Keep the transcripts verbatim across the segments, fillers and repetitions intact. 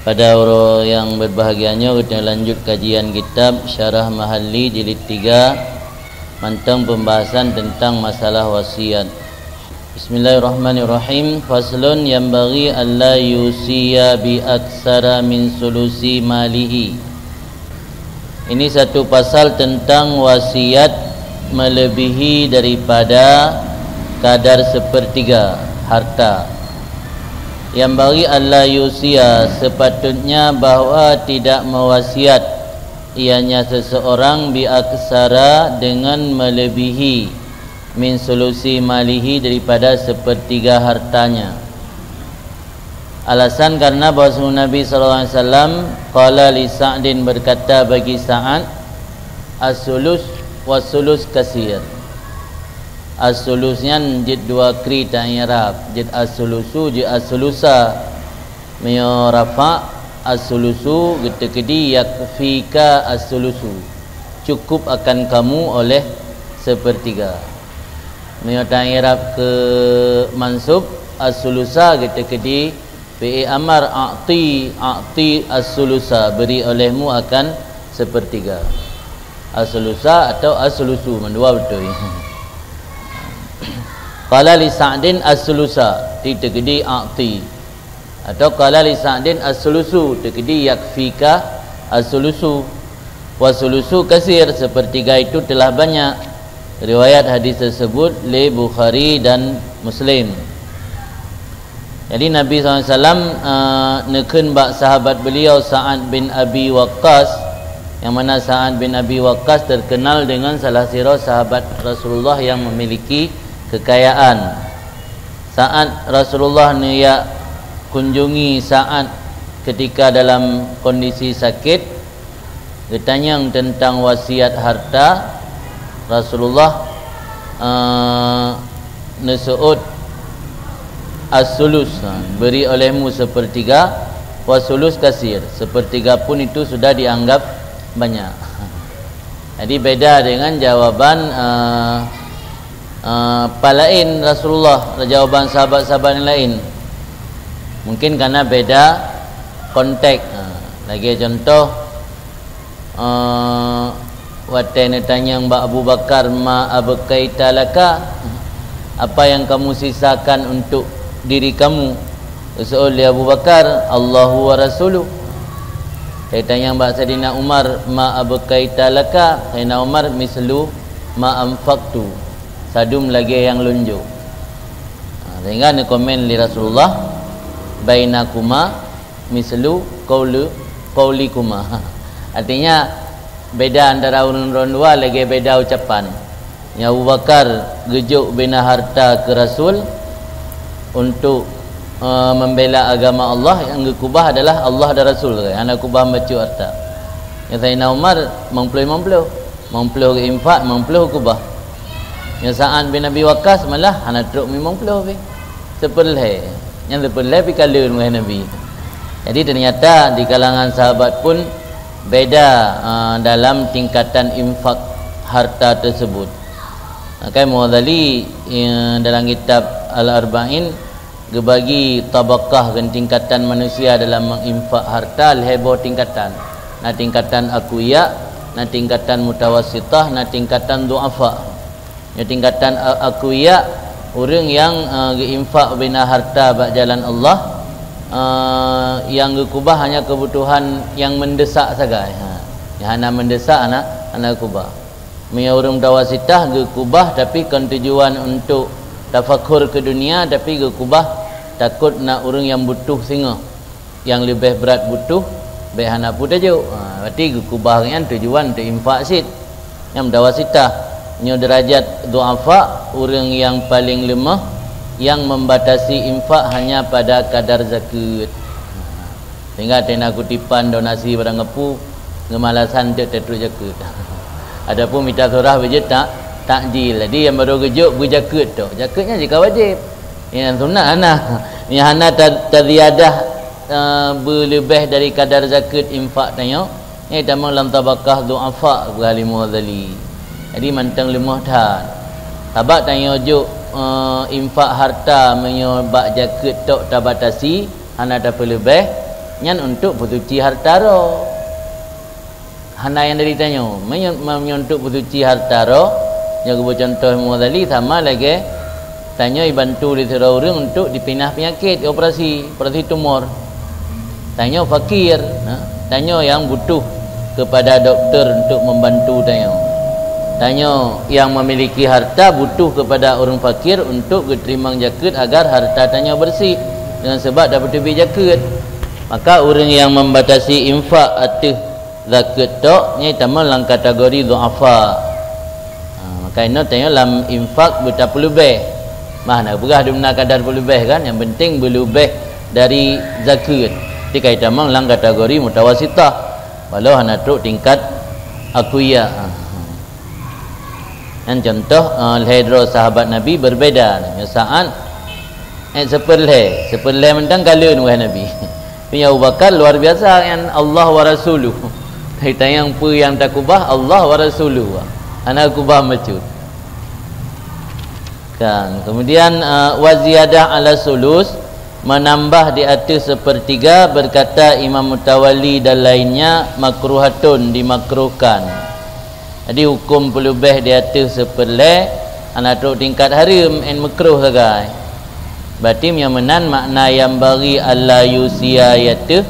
Pada uroe nyang berbahagia nyoe, kita lanjut kajian kitab Syarah Mahalli jilid tiga, mantong pembahasan tentang masalah wasiat. Bismillahirrahmanirrahim. Faslun, yanbaghi alla yusiya bi aksara min sulusi malihi. Ini satu pasal tentang wasiat melebihi daripada kadar sepertiga harta. Yanbaghi alla yusiya, sepatutnya bahwa tidak mewasiat ianya seseorang bi aksara, dengan melebihi, min sulusi malihi, daripada sepertiga hartanya. Alasan karena bahwa Nabi sallallahu alaihi wasallam qala li Sa'din, berkata bagi Sa'ad, "As-sulus wa sulus kasir." As-sulus nyan jeuet dua kri ta i'rab, jeuet as-sulusu, jeuet as-sulusa. Meunyoe rafa', as-sulusu geuteukeudi yakfika as-sulusu, cukup akan kamu oleh sepertiga. Meunyoe ta i'rab keu mansub, as-sulusa geuteukeudi fi'il amar, a'ti, a'ti as-sulusa, beri olehmu akan sepertiga. As-sulusa atau as-sulusu, mandua beutôi. Qala li Sa'din as-sulusa, teukeudi a'ti. Atau qala li Sa'din as-sulusu, teukeudi yakfika as-sulusu. Wa sulusu kasir, sepertiga itu telah banyak. Riwayat hadis tersebut lé Bukhari dan Muslim. Jadi Nabi sallallahu alaihi wasallam, eh, neukheun bak sahabat beliau Sa'ad bin Abi Waqqas, yang mana Sa'ad bin Abi Waqqas terkenal dengan salah sidroe sahabat Rasulullah yang memiliki kekayaan. Saat Rasulullah neujak kunjungi Sa'ad ketika dalam kondisi sakit, geutanyong tentang wasiat harta, Rasulullah, eh, neuseuôt as-sulus, ha, beri olehmu sepertiga, wa sulus kasir, sepertiga pun itu sudah dianggap banyak. Jadi beda dengan jawaban, eh, eh, palaén Rasulullah, jawaban sahabat-sahabat yang lain. Mungkin karena beda konteks. Ha, lagée contoh, eh, watée neutanyong bak Abu Bakar, "Ma abqaita laka?" Apa yang kamu sisakan untuk diri kamu? Geuseuôt lé Abu Bakar, "Allahu wa rasuluh." Watée neutanyong bak Saidina Umar, "Ma abqaita laka?" Saidina Umar, "Mislu ma anfaqtu." Sadum lagée nyang lôn jok. Ha, sehingga neukomen lé Rasulullah, "Bainakuma mislu qauli, qaulikuma." Artinya, beda antara ureuëng droe dua lagée beda ucapan. Nyang Abu Bakar geujok bina harta keu Rasul untuk, eh, membela agama Allah, nyang geukubah adalah Allah dan Rasul, hana kubah bacut harta. Nyang Saidina Umar, limong ploh limong ploh. Limong ploh geuinfak, limong ploh kubah. Nyang Sa'ad bin Abi Waqqas malah hana trok limong ploh pih. Sipeureulhée. Nyang sipeureulhée pih ka lheueh ngon Nabi. Jadi ternyata di kalangan sahabat pun beda, ah, dalam tingkatan infak harta tersebut. Maka Imam Ghazali, eh, dalam kitab Al-Arba'in geubagi tabaqah ngon tingkatan manusia dalam menginfak harta lhée boh tingkatan. Na tingkatan aqwiya, na tingkatan mutawassithah, na tingkatan du'afa. Nyoe tingkatan a-, aqwiya, ureuëng nyang, eh, geuinfak bina harta bak jalan Allah, eh, nyang geukubah hanya keubutuhan nyang mendesak sagai. Ha. Nyang hana mendesak hana, hana geukubah. Meunyoe ureuëng mutawassithah geukubah, tapi kon tujuan untuk tafakhur keu dunia, tapi geukubah takot na ureuëng nyang butuh singoh, nyang leubeh brat butuh, bék hana peue tajok. Ha, berarti geukubah nyan tujuan untuk infak cit. Nyang mutawassithah, nyoe derajat du'afa, ureuëng nyang paleng leumoh, nyang membatasi infak hanya pada kadar zakeuet. Sehingga teuh na kutipan donasi barang geupeu, geumalasan teuk tatrok jakeuet. Adapun mita surah beujeuet tak, takjil. Jadi nyang barô geujok beujakeuet tok. Jakeuet nyan jih ka wajéb. Nyang sunat hana. Nyang hana ta-, taziyadah, eh, beuleubeh dari kadar zakeuet infak tanyoe, nyan tamong lam tabaqah du'afa, kheun Imam Ghazali. Jadi mantong leumoh that. Sabab tanyoe jok, eh, infak harta meunyoe bak jakeuet tok tabatasi, hana tapeuleubeh, Nyan untuk peusuci harta roh. Hana nyang dari tanyoe. Meunyoe, meunyoe untuk peusuci harta roh, nyang geuboh contoh Imam Ghazali sama lagée tanyoe jibantu lé sidroe ureuëng untuk dipinah peunyakét, operasi, operasi tumor. Tanyoe fakir, ha? Tanyoe nyang butuh kepada doktor untuk membantu tanyoe. Tanyoe nyang memiliki harta butuh kepada ureuëng fakir untuk geuteurimong jakeuet agar harta tanyoe bersih, dengan sebab tapeuteubiet jakeuet. Maka ureuëng nyang membatasi infak ateueh zakeuet tok, nyan tamong lam kategori dhu'afa. Ha, maka inoe tanyoe lam infak beutapeulubeh. Mah na peugah dumna kadar peulubeh kan, yang penting beulubeh dari zakeuet. Tapi ka itamong lam kategori mutawasitah, walau hana trok tingkat aqwiyah. Nyan contoh, eh, lhée droe sahabat Nabi berbeda. Nyoe Sa'ad, eh, seupeurlhée, seupeurlhée mantong ka lheueh wahai Nabi. Tapi Abu Bakar luar biasa, nyan Allah wa rasuluh. Tanyong peue nyang takubah, Allah wa rasuluh. Hana kubah meucut. Kan. Kemudian, eh, wa ziyadah ala sulus, menambah di ateueh sepertiga, berkata Imam Mutawali dan lainnya, makruhatun, dimakruhkan. Jadi huköm peulubeh di ateueh seupeurlhée hana trok tingkat hareuem, en meukruh sagai. Berarti meunyoe meunan makna yanbaghi alla yusiya ateueh,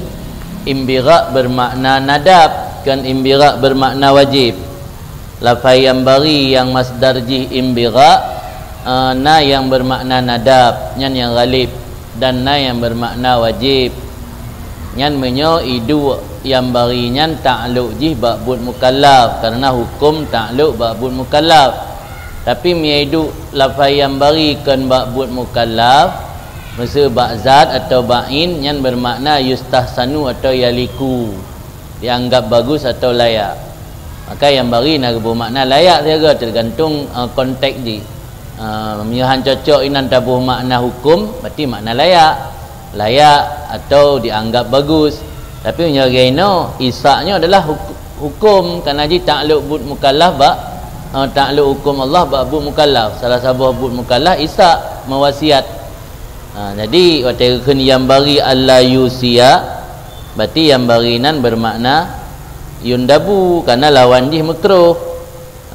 inbigha bermakna nadab, kon inbigha bermakna wajéb. Lafai yanbaghi nyang masdar jih inbigha, eh, na nyang bermakna nadab, nyan nyang ghalib. Dan na nyang bermakna wajéb. Nyan meunyoe iduek yanbaghi nyan taklok jih bak buet mukallaf, kareuna huköm taklok bak buet mukallaf. Tapi meunyoe iduek lafai yanbaghi kon bak buet mukallaf, meuseu bak zat atawa bak in, nyan bermakna yustahsanu atawa yaliku, dianggap bagus atawa layak. Maka yanbaghi na geuboh makna layak siaga, teugantung, eh, konteks jih. Ah, meunyoe han cocok inan taboh makna huköm, berarti makna layak. Layak atau dianggap bagus. Tapi meunyoe lagée inoe, isyak nyoe adalah huk-, huköm, kareuna jih taklok buet mukallaf bak, eh, taklok huköm Allah bak buet mukallaf. Salah saboh buet mukallaf isyak, mewasiat. Ha, jadi watée geukheun yanbaghi alla yusiya, berarti yanbaghi nan bermakna yundabu, kareuna lawan jih meukruh.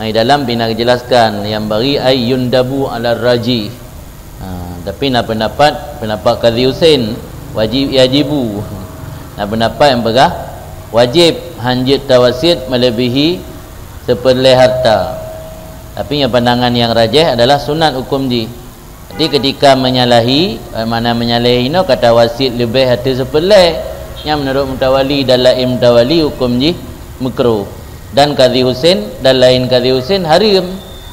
Ai dalam pih na geujelaskan, yanbaghi ay yundabu ala rajih. Ha, tapi na pendapat, pendapat Qadhi Husain, wajib, yajibu. Na pendapat nyang peugah wajib, hanjeuet tawasiet melebihi seperlhée harta. Tapi nyang pandangan nyang rajih adalah sunat huköm jih. Jadi ketika menyalahi, eh, makna menyalahi inoe kata wasiet leubeh ateueh seupeurlhée, nyan meunurot Mutawali dan laén Mutawali huköm jih meukruh. Dan Qadhi Husain dan laén Qadhi Husain hareuem.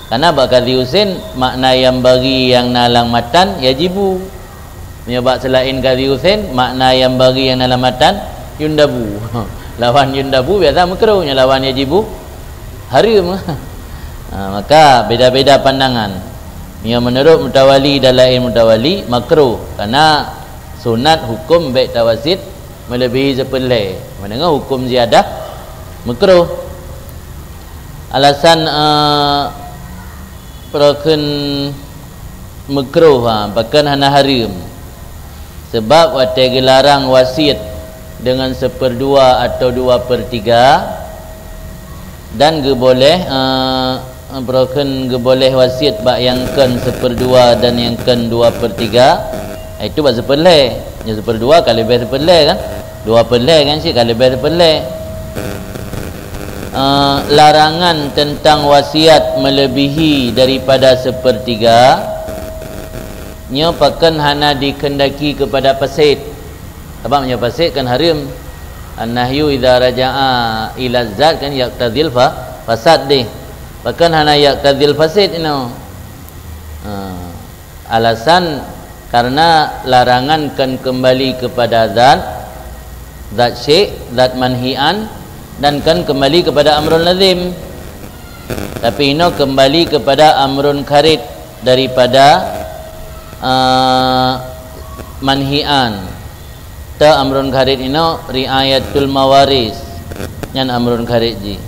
Kareuna bak Qadhi Husain makna yanbaghi nyang na lam matan yajibu. Meunyoe bak seulaén Qadhi Husain, makna yanbaghi nyang na lam matan yundabu. Lawan yundabu biasa meukruh, nyoe lawan yajibu hareuem. Ha, maka beda-beda pandangan. Meunyoe meunurot Mutawali dan laén Mutawali, makruh. Kareuna sunat huköm bék tawasiet melebihi seupeurlhée. Meunyoe huköm ziyadah, meukruh. Alasan, eh, pakon meukruh, ha, pakon hana hareuem. Sebab watée geularang wasiet deungon seupeurdua atau dua per tiga, dan geuboléh, eh, pakon geuboléh wasiet bak nyang kon seupeurdua dan nyang kon dua per tiga, itu bak seupeurlhée. Nyoe seupeurdua ka leubeh seupeurlhée kan? Dua per lhée kan cit ka leubeh seupeurlhée. Eh, larangan teuntang wasiat meulebihi daripada seupeurtiga, nyoe pakon hana dikeundaki keupada paséd. Sabab meunyoe paséd kan hareuem. An-nahyu idza raja'a ila zat kan yaqtadil fa-, fasad deh. Pakon hana yaqtadil fasid inoe. Ha, alasan karena larangan kan keumbali keupada zat, zat syek, zat manhian, dan kan keumbali keupada amrun lazim. Tapi inoe keumbali keupada amrun kharid daripada, eh, manhian. Teu amrun kharid inoe riayatul mawaris. Nyan amrun kharid jih.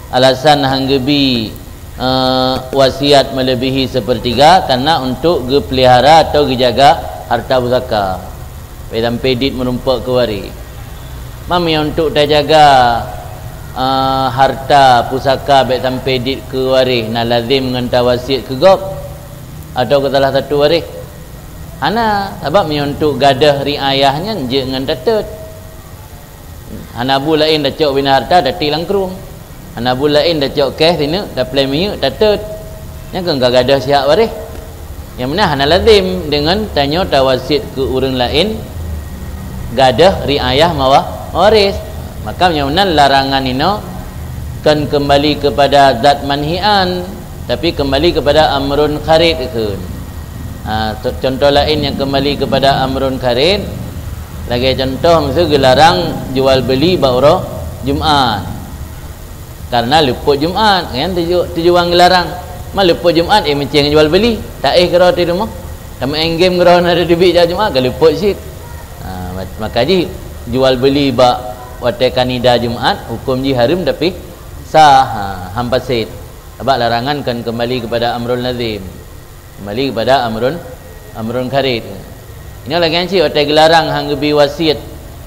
Alasan han geubi, eh, wasiat meulebihi seupeurtiga karena untuk geupeulihara atau geujaga harta pusaka. Bèk sampoe dit meurumpok keu waréh. Meunyoe untuk tajaga, eh, harta pusaka bèk sampoe dit keu waréh, na lazem ngon tawasiet keu gob atawa keu salah satu waréh? Hana, sabab meunyoe untuk gadôh riayah nyan jeuet ngon tatot. Hana bu laén tacok bina harta, tatik lam krueng. Hana bu laén tacok kèh sineuk, taplè minyeuk, tatot. Nyan keuh ka gadôh si hak waréh. Nyang meunan hana lazem deungon tanyoe tawasiet keu ureueng laén gadôh riayah mawa-, mawaréh. Maka nyang meunan larangan inoe kon keumbali keupada zat manhian, tapi keumbali keupada amrun kharid kheun. Ha, co-, contoh laén nyang keumbali keupada amrun kharid, lagèe contoh miseue geularang jual beuli bak uroe Jumat. Karena leupot Jumat, kan tuju-, tujuan geularang. Ma leupot Jumat, eh, meucéng jual beuli, taéh keudroe di rumoh. Tameu'en game keudroe na teubiet jak Jumat, ka leupot cit. Ha, ma-, maka jih jual beuli bak watèe ka nida Jumat, huköm jih hareuem tapi sah, ha, han paséd. Sabab larangan kan keumbali keupada amrul lazim. Keumbali keupada amrun, amrun kharid. Inoe lagèe nyan cit watèe geularang han geubi wasiet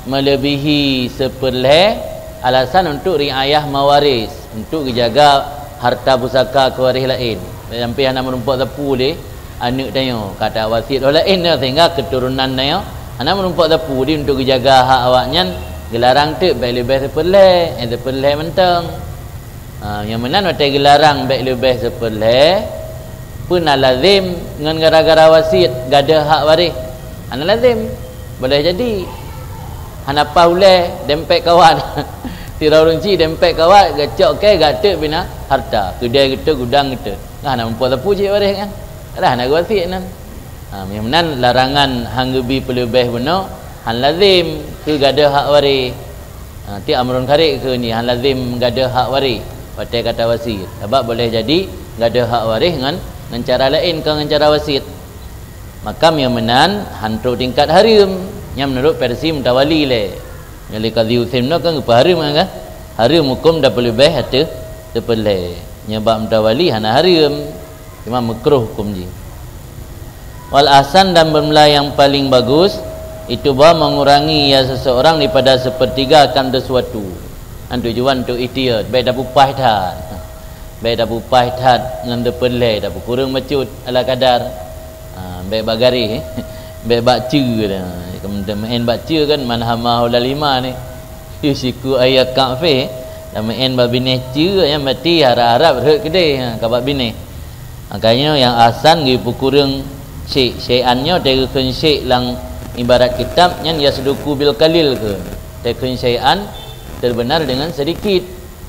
meuleubihi seupeurlhèe, alasan untuk riayah mawaréh, untuk geujaga harta pusaka keu waréh laén. Sampoe hana meurumpok sapeue lé aneuk tanyoe, ka tawasiet lé laén nyoe, sehingga keuturonan tanyoe hana meurumpok sapeue, di untuk geujaga hak awaknyan geularang teuk bèk leubeh seupeurlhèe, eh, seupeurlhèe mantong. Ha, nyang meunan watèe geularang bèk leubeh seupeurlhèe, peue na lazem ngon gara-gara wasiet gadôh hak waréh? Hana lazem. Boleh jadi hana paih ulèe dempet kawat. Sidroe ureueng chik dempet kawat, geucok kèh, geuteuk bina harta. Keudè geuteuk, gudang geuteuk. Hana meurumpok sapeue cit waréh nyan. Padahai hana geuwasiet nan. Ha, nyang meunan larangan han geubi peuleubeh bunoe, han lazem keu gadôh hak waréh. Ha, ti amrun kharid kheun jih, han lazem gadôh hak waréh watèe ka tawasiet. Sabab boleh jadi gadôh hak waréh ngon, ngon cara laén, kon ngon cara wasiet. Maka nyang meunan han trok tingkat hareuem. Nyan meunurot versi mutawali lé. Nyan lé Qadhi Husein nyoe kan geupeuhareuem kan? Hareuem huköm tapeuleubeh ateueh seupeurlhèe. Nyoe bak mutawali hana hareuem. Cuma meukruh huköm jih. Wal ahsan, dan bermula yang paling bagus, itu bahwa mengurangi ya seseorang daripada sepertiga akan sesuatu. Nyan tujuan untuk ihtiyat, bèk tapeupaih that. Bèk tapeupaih that ngon seupeurlhèe, tapeukureueng bacut ala kadar. Ha, bèk bak garéh, bèk bak ceue dah. Keumudian meu'en bak ceue kan, man hama haulal hima ni. Yusyiku an yaqa'a fih, dan meu'en bak binéh ceue, nyan berarti harap-harap rhot keudeh, ha, ka bak binéh. Makajih nyang ahsan geupeukureueng syek. Syai'an nyoe teukeukheun syek lam ibarat kitab nyan yasduqu bil qalil kheun. Teukeukheun syai'an terbenar dengan sedikit.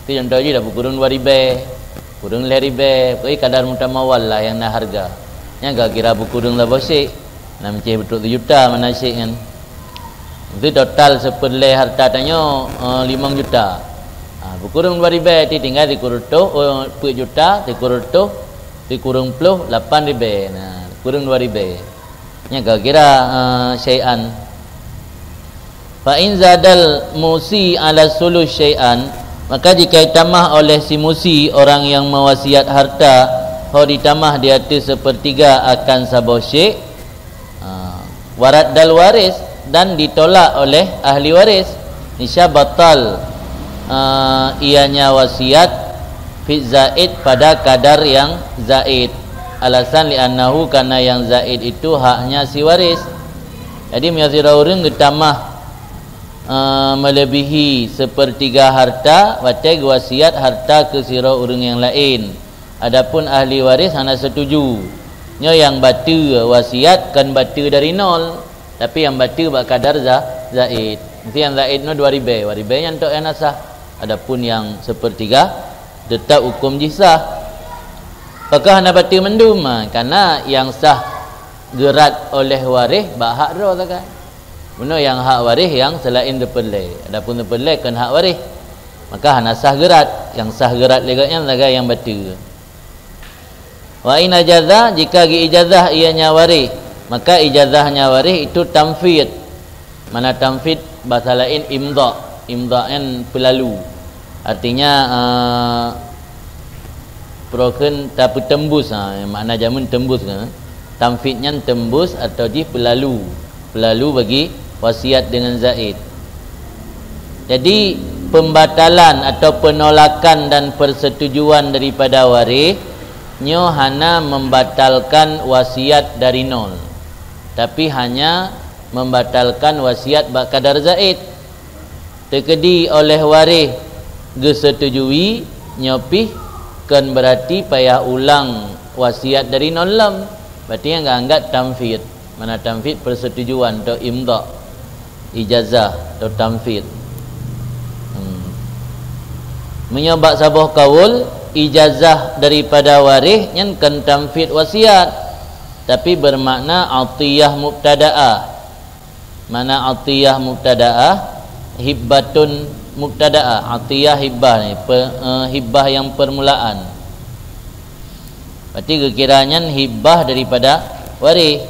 Contoh jih dah peukureueng dua ribèe, kureueng lhèe ribèe, pokokjih kadar mutamawal lah nyang na hareuga. Nyan ka kira peukureueng saboh syek. Na meucéh beutôi sijuta mana syek nyan. Itu total seupeurlhèe harta tanyoe, eh, limong juta. Ha, peukureueng dua ribèe, ti tinggai sikureueng reutôh, eh, peuet juta, sikureueng reutôh, sikureueng ploh, lapan ribèe. Nah, kureueng dua ribèe. Nyan ka kira, eh, syai'an. Fa in zadal musi ala sulus syai'an, maka jika ditamah oleh si musi, orang yang mewasiat harta, ho ditamah di ateueh seupeurtiga akan saboh syek, ha, waraddal waris, dan ditolak oleh ahli waris, nisya batal, ha, ianya wasiat fi zaid pada kadar yang zaid. Alasan li'annahu, karena yang zaid itu haknya si waris. Jadi meunyoe sidroe ureueng geutamah, eh, meulebihi seupeurtiga harta watèe geuwasiat harta keu sidroe ureueng nyang laén, adapun ahli waris hana seutuju, nyoe nyang bateue wasiat kon bateue dari nol, tapi nyang bateue bak kadar za-, zaid. Miseu nyang zaid nyoe dua ribèe, dua ribèe nyan tok nyang na sah. Adapun nyang seupeurtiga, teutap huköm jih sah. Pakon hana bateue mandum? Ha, karena nyang sah geurat oleh waréh bak hak droe sagai. Bunoe nyang hak waréh nyang seulaén seupeurlhèe. Adapun seupeurlhèe kon hak waréh, maka hana sah geurat. Nyang sah geurat lé gobnyan sagai nyang bateue. Wa in ajaza, jika geuijazah ianya waréh, maka ijazahnya waréh itu tamfid. Mana tamfid, bahasa laén imdha. Imdha nyan peulalu. Artinya, eh, Peurokon tapeutembus, ha, makna jameun tembus kan. Tamfid nyan tembus atau jih peulalu. Peulalu bagi Wasiat dengan zaid. Jadi, pembatalan atau penolakan dan persetujuan daripada waréh nyoe hana membatalkan wasiat dari nol, tapi hanya membatalkan wasiat bak kadar zaid. Teukeudi oleh waréh geusetujui, nyoe pih kon beurati payah ulang wasiat dari nol lom. Berarti nyan geuanggap tamfid. Mana tamfid persetujuan atau imda, ijazah atau tamfid. Hmm. Meunyoe bak saboh kaul, ijazah daripada waréh nyan kon tamfid wasiat, tapi bermakna atiyah mubtadaah. Mana atiyah mubtadaah, hibbatun mubtadaah. Atiyah hibbah ni, pe-, eh, hibbah yang permulaan. Berarti geukira nyan hibbah daripada waréh.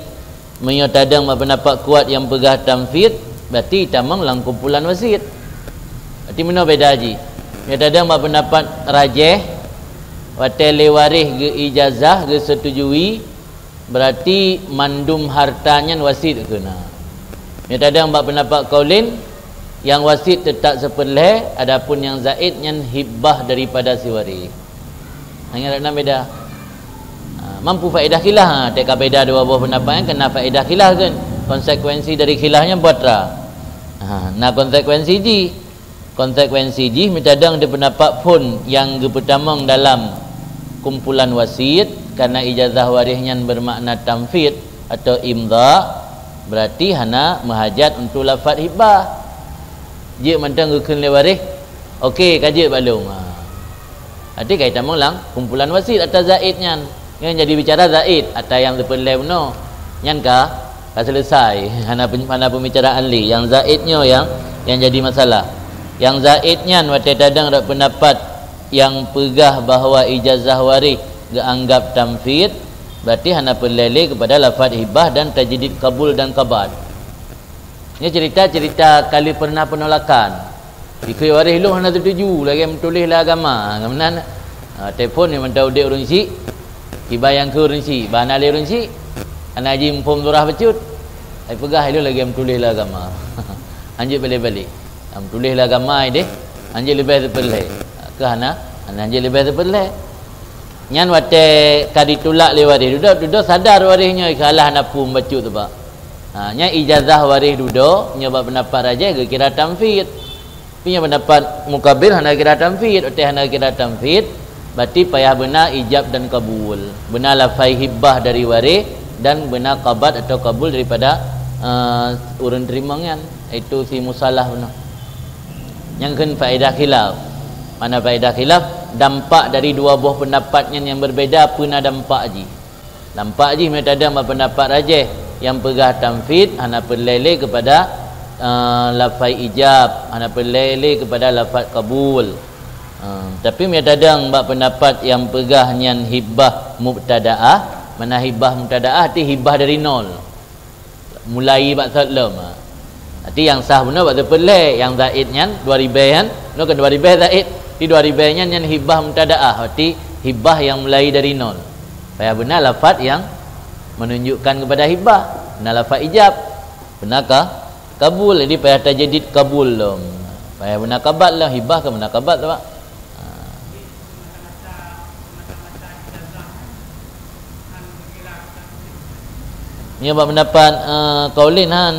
Meunyoe tadong bak pendapat kuat nyang peugah tamfid, berarti tamong lam kumpulan wasiat. Berarti meunoe beda jih. Meunyoe tadong bak pendapat rajih, watée lé waréh geuijazah, geusetujui, berarti mandum harta nyan wasiat keuh na. Meunyoe tadong bak pendapat kaulin, nyang wasiat teutap sipeureulée, adapun nyang zaid nyan hibbah daripada si waréh. Hanya na beda. Ha, mampu faedah khilaf, ha, teuka beda dua boh pendapat nyan keuh na faedah khilaf kan. Konsekuensi dari khilaf nyan buet ra. Ha, na konsekuensi jih. Konsekuensi jih meutadong di pendapat phon nyang geupeutamong dalam kumpulan wasiat, karena ijazah waréh nyan bermakna tamfid atau imda, berarti hana meuhajat untuk lafaz hibbah. Jeuet mantong geukheun lé waréh, "Oke, ka jeuet bak lôn." Ha. Berarti ka itamong lam kumpulan wasiat ata zaid nyan. Nyan jadi bicara zaid ata nyang sipeureulée bunoe. Nyan ka, ka selesai. Hana pen-, hana pembicaraan lé. Nyang zaid nyoe nyang, nyang jadi masalah. Nyang zaid nyan watée tadong rot pendapat nyang peugah bahwa ijazah waréh geuanggap tamfid, berarti hana peureulée lé kepada lafaz hibbah dan tajdid kabul dan qabad. Nyoe cerita-cerita kali pernah penolakan. Dikheun waréh lôn hana setuju lagée meutuléh lam agama. Meunan, ha, telepon ni mantong udeb ureuëng syik, iba nyang keu ureuëng syik, ba hana lé ureuëng syik, hana jimuphom surah bacut. Ai peugah lôn lagée meutuléh lam agama. Hanjeuet balek-balek. Ha, meutuléh lam agama deh, hanjeuet leubeh sipeureulée. Keu hana, hana hanjeuet leubeh sipeureulée. Nyan watée ka ditulak lé waréh dudoe, dudoe sadar waréh nyoe keu alah hana phom bacut teubak. Ha, nyan ijazah waréh dudoe, nyoe bak pendapat rajih geukira tamfid. Tapi nyoe pendapat mukabil hana geukira tamfid, watée hana geukira tamfid, berarti payah beuna ijab dan kabul. Beuna lafai hibbah dari waréh dan beuna qabad atau kabul daripada, eh, ureuëng teurimong nyan, yaitu si musalah bunoe. Nyang kheun faedah khilaf. Mana faedah khilaf? Dampak dari dua boh pendapat nyan nyang berbeda, peue na dampak jih. Dampak jih meunyoe tadong bak pendapat rajih nyang peugah tamfid hana peureulée lé kepada, eh, lafai ijab, hana peureulée lé kepada lafaz kabul. Eh, tapi meunyoe tadong bak pendapat nyang peugah nyan hibbah mubtadaah, mana hibbah mubtadaah ti hibbah dari nol. Mulai bak sot lom. Berarti nyang sah bunoe bak teupeu lhée, nyang zaid nyan dua ribée nyan, bunoe kan dua ribée zaid. Di dua ribée nyan, nyan hibbah mubtadaah, berarti hibbah nyang mulai dari nol. Payah beuna lafaz nyang menunjukkan kepada hibbah. Beuna lafaz ijab. Beuna ka-, kabul. Jadi payah tajdid kabul lom. Payah beuna qabad lom, hibbah ka beuna qabad lah. Ha. Nyoe bak pendapat, eh, kaulin han.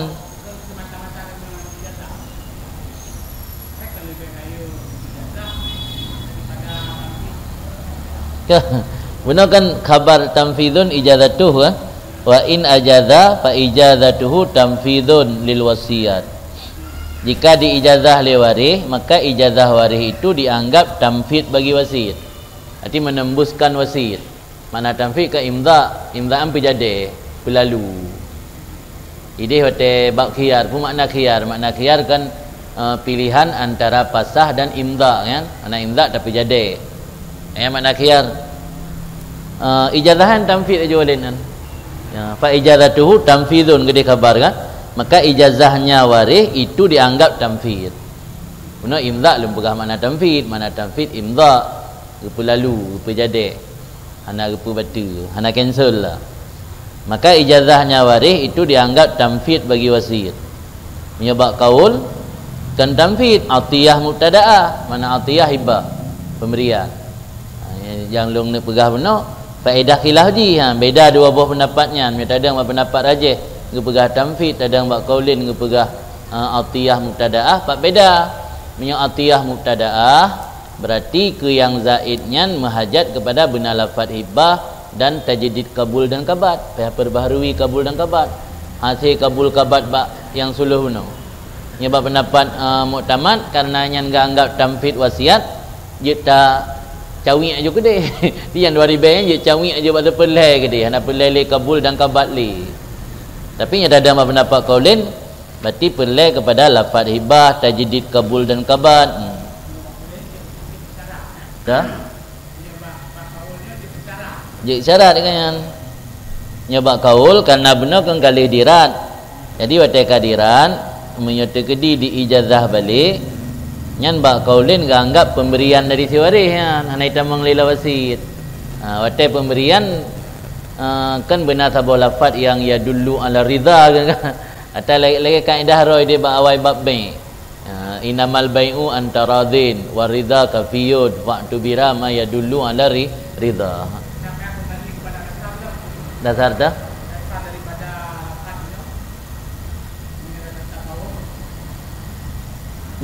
Kah, bunoe kan khabar tamfidun ijazatuh, kan? Wa in ajaza fa ijazatuhu tamfidun lil wasiat. Jika diijazah lé waréh, maka ijazah waréh itu dianggap tamfid bagi wasiat. Arti menembuskan wasiat. Makna tamfid ka imza, imzaan peujadée, peulalu. Ideh watée bab khiyar, peue makna khiyar? Makna khiyar kan, eh, pilihan antara pasah dan imza, kan? Makna imza tapeujadée. Eh, makna khiyar, eh, ijazahan tamfid aja uleh nan. Ya, fa ijazatuhu tamfidun, geudeh khabar kan? Maka ijazahnya waréh itu dianggap tamfid. Bunoe imza lom peugah makna tamfid, makna tamfid imza, geupeulalu, geupeujadée. Hana geupeubateue, hana cancel lah. Maka ijazahnya waréh itu dianggap tamfid bagi wasiat. Meunyoe bak kaul, kan tanfid, atiyah mubtada'ah, makna atiyah hibah, pemberian. Ha, nyang lôn neupeugah bunoe, faedah khilaf jih, ha, beda dua boh pendapat nyan. Meunyoe tadong bak pendapat rajih, geupeugah tanfid, tadong bak kaulin, geupeugah, ha, atiyah mubtada'ah, pat beda. Meunyoe atiyah mubtada'ah, berarti keu nyang zaid nyan meuhajat keupada beuna lafaz hibah dan tajdid kabul dan kabat, payah perbaharui kabul dan kabat. Hasé kabul kabat bak nyang suluh bunoe. Nyoe bak pendapat, eh, muktamad, karena nyan geuanggap tanfid wasiat, jeuet tacawik aju keudeh. Di nyang dua ribèe nyan jeuet cawik aju bak teupeulhèe keudeh, hana peulhèe lé kabul dan kabat lé. Tapi nyang tadong bak pendapat kaulin, berarti peulhèe keupada lafaz hibah, tajdid kabul dan kabat. Hmm. Dah? Jeuet syarat deungon nyan. Nyoe bak kaul, karena bunoe kan ka lheueh dirad. Jadi, watèe ka dirad, meunyoe teukeudi di ijazah balek, nyan bak kaulin geuanggap pemberian dari si waréh nyan, hana jitamong lé lam wasiet. Ha, watèe pemberian, eh, kan beuna saboh lafaz nyang yadullu ala ridha, kan? Atau lagèe, lagèe kaedah roh di bak awai bab bank. Ha, innamal bai'u an taradin, wa ridha kafiyun, fa'tubira ma yadullu ala ri-, ridha. Dasar dah?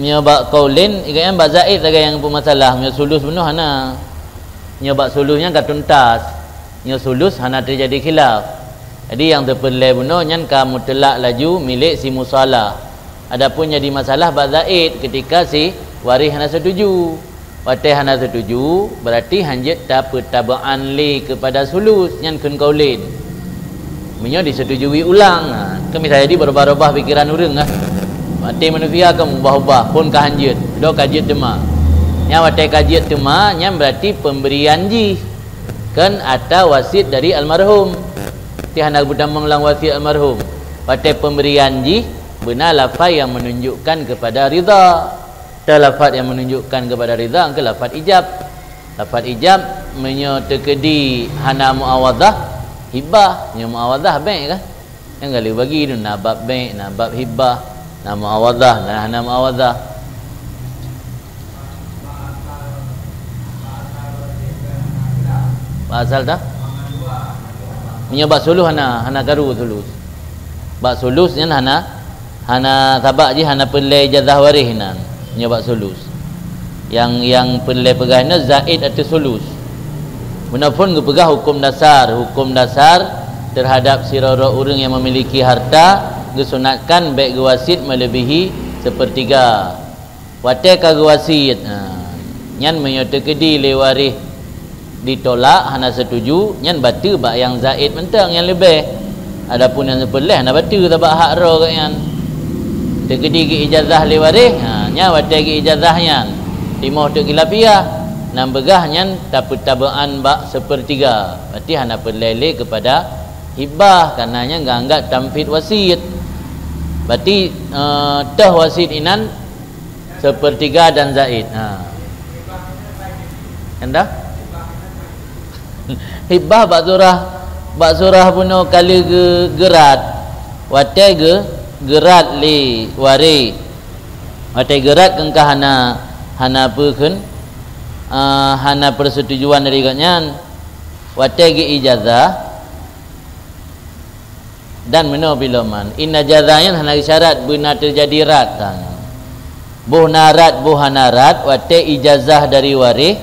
Nyoe bak kaulin, ingat nyan bak zaid lagèe nyang peumasalah, nyoe sulus bunoe hana. Nyoe bak sulus nyan ka tuntas. Nyoe sulus hana teujadi khilaf. Jadi, nyang teupeulhèe bunoe nyan ka mutlak laju milék si musalah. Adapun nyang dimasalah bak zaid, keutika si waréh hana seutuju. Watèe hana seutuju, berarti hanjeuet tapeutabaan lé keupada sulus, nyan kheun kaulin. Meunyoe diseutujui ulang, ha, kan bisa jadi beurubah-rubah pikeran ureueng, ha. Watèe manusia kan ubah-ubah, phon ka hanjeuet, dok ka jeuet teuma. Nyan watèe ka jeuet teuma, nyan berarti pemberian jih. Kan ata wasiet dari almarhum. Ti hana geutamong lam wasiet almarhum. Watèe pemberian jih, beuna lafaz nyang menunjukkan kepada ridha. Ata lafaz nyang menunjukkan kepada ridha keu lafaz ijab. Lafaz ijab, meunyoe teukeudi hana muawadhah, hibah. Nyoe muawadhah bèk kan? Nyang galeh bagi tu, na bab bèk, na bab hibah, na muawadhah, na hana muawadhah. Bak asal dah? Meunyoe bak sulus hana, hana karu sulus. Bak sulus nyan hana, hana sabab jih hana peulhèe ijazah waréh nyan. Meunyoe bak sulus. Nyang, nyang peulhèe peugah nyoe zaid ateueh sulus. Meunan phon geupeugah huköm dasar. Huköm dasar terhadap sidroe-droe ureueng nyang memiliki harta geusunatkan bèk geuwasiet meuleubèhi seupeurtiga. Watèe ka geuwasiet, ha, nyan meunyoe teukeudi lé waréh ditolak, hana seutuju, nyan bateue bak nyang zaid mantong nyang leubeh. Adapun nyang seupeulhèe hana bateue sabab hak droe geuh nyan. Teukeudi geuijazah lé waréh, ha, nyan watèe geuijazah nyan timoh teuk khilafiah, nyang peugah nyan tapeutabaan bak seupeurtiga. Berarti hana peulhèe lé keupada hibah, karena nyan geuanggap tanfid wasiet. Berarti, eh, teuh wasiet inan seupeurtiga dan zaid. Ha. Enda? Hibah bak surah, bak surah bunoe ka lheueh geu-, geurad. Watèe geu-, geurad lé waréh. Watèe geurad kan ka hana, hana peue kheun, ah, hana persetujuan dari gobnyan. Watèe geuijazah, Dan meunoe piloman, inna jaza nyan hana syarat beuna teujadi rad. Boh na rad, boh hana rad, watèe ijazah dari waréh,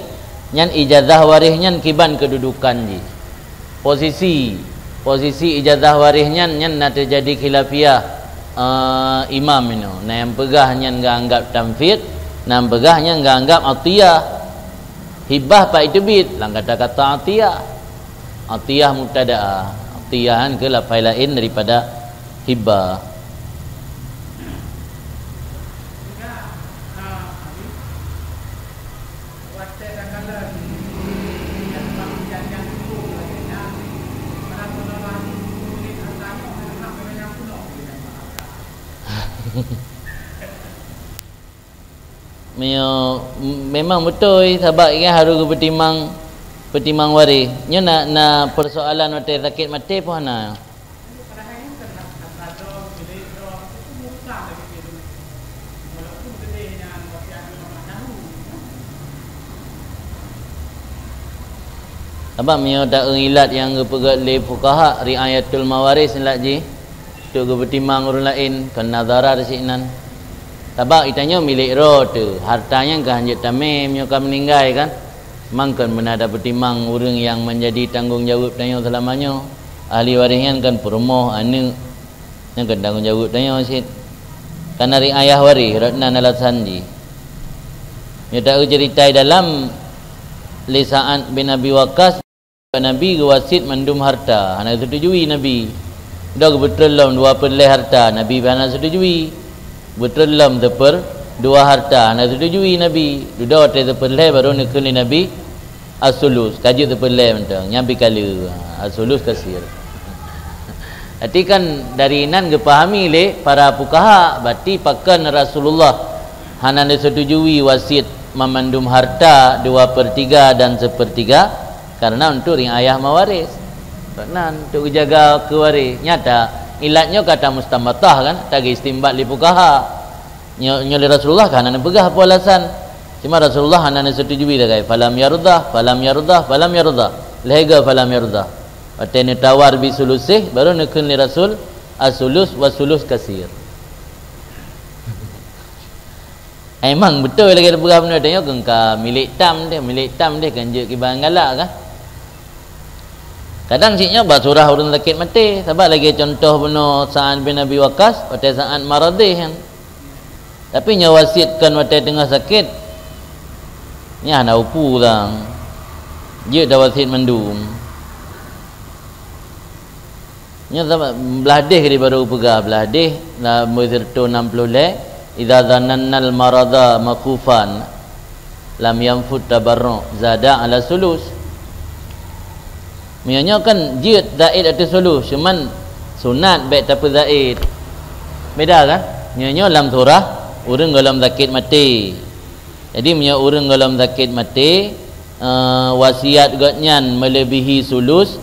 nyan ijazah waréh nyan kiban keududukan jih. Posisi, posisi ijazah waréh nyan, nyan na teujadi khilafiah, eh, imam inoe. Na nyang peugah nyan geuanggap tanfid, na nyang peugah nyan geuanggap atiyah. Hibah pat jiteubiet lam kata-kata atiyah. Atiyah mubtada'ah. Atiyah nyan keuh lafai laén daripada hibah. Meunyoe, m-, memang beutôi, sabab nyan harôh geupeutimang, peutimang waréh. Nyoe na, na peusoalan watèe sakét maté peue hana? Sabab meunyoe ta-eu ilat nyang geupeugét lé fuqaha, ri'ayatul mawarith ilat jih, untuk geupeutimang ureuëng laén, kon nadhara di sinan. Sabab geutanyoe milék droe teuh, harta nyan ka hanjeuet tamé meunyoe ka meuninggai kan. Mangkon beuna tapeutimang ureuëng nyang menjadi tanggong jaweueb tanyoe seulama nyoe. Ahli waréh nyan kan peurumoh, aneuëk, nyan kan tanggong jaweueb tanyoe cit. Kana ri'ayah waréh, rot nan alasan jih. Nyoe ta-eu ceurita dalam lé Sa'ad bin Abi Waqqas, Nabi geuwasiet mandum harta, hana geuseutuju Nabi. Udah geubeutrön lom dua peureulée harta, Nabi hana seutujui. Beutrön lom seupeur dua harta, hana seutujui Nabi. Dudoe watée seupeureulée baru neukheun lé Nabi, "As-sulus, ka jeuet seupeureulée mantong, nyan pih ka le." "As-sulus kasir." Berarti kan dari nan geupahami lé para fuqaha, berarti pakon Rasulullah hana neuseutujui wasiet mamandum harta dua per tiga dan sepertiga, karena untuk riayah mawaris. Nan untuk geujaga keu waris. Nyata, ilat nyoe kata mustanbatah kan, ta geuistinbat lé fuqaha. Nyoe, nyoe lé Rasulullah ka hana neupeugah peue alasan. Cuma Rasulullah hana neuseutujui lagée, "Falam yardah, falam yardah, falam yardah." Lhée goe falam yardah. Watée neutawar bi sulusih, baru neukheun lé Rasul, "As-sulus wa sulus kasir." Emang beutôi lagée teupeugah bunoe tanyoe, keu ka milék tam deh, milék tam deh, kan jeuet kiban galak kah? Kadang cit nyoe bak surah ureuëng sakét maté, sabab lagée cuntoh bunoe Sa'ad bin Abi Waqqas, watée Sa'ad maradéh nyan. Tapi nyoe wasiet kon watée teungoh sakét, nyan hana upu sang. Jeuet dah wasiet mandum. Nyoe sabab blah deh keu baru peugah, blah deh, na, meusirto enam puluh lhée, "Idza zanannal marada makhufan, lam yanfut tabarru', zada ala sulus." Meunyoe nyoe kan jeuet zaid ateueh sulus, cuman sunat bék tapeuzaid. Beda kan? Nyoe nyoe lam surah ureuëng gohlom sakét maté. Jadi meunyoe ureuëng gohlom sakét maté, eh, wasiat gobnyan meulebihi sulus,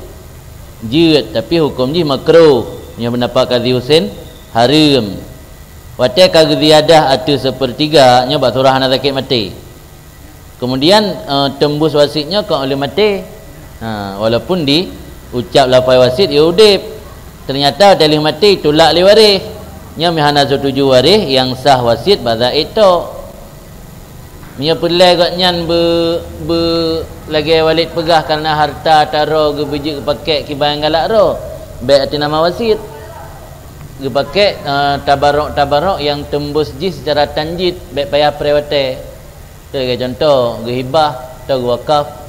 jeuet, tapi huköm jih makruh. Nyoe pendapat Kadhi Husen, hareuem. Watée ka geuziyadah ateueh sepertiga, nyoe bak surah hana sakét maté. Kemudian, eh, teumbus wasiet nyoe kon ulée maté. Ha, walaupun diucap lafai wasiet, ya udeb. Ternyata watée lheueh maté, tulak lé waréh. Nyoe meuhana setuju waréh, nyang sah wasiet bak zaid tok. Meunyoe peureulée gobnyan beu, beu lagée Walid peugah, kareuna harta taroe geubeujeuet geupakék kiban galak droe, bék ateueh nama wasiet. Geupakék, eh, tabarok-tabarok nyang teumbus jih seucara tanjid, bék payah pré watée. Lagée cuntoh, geuhibah atau geuwakaf.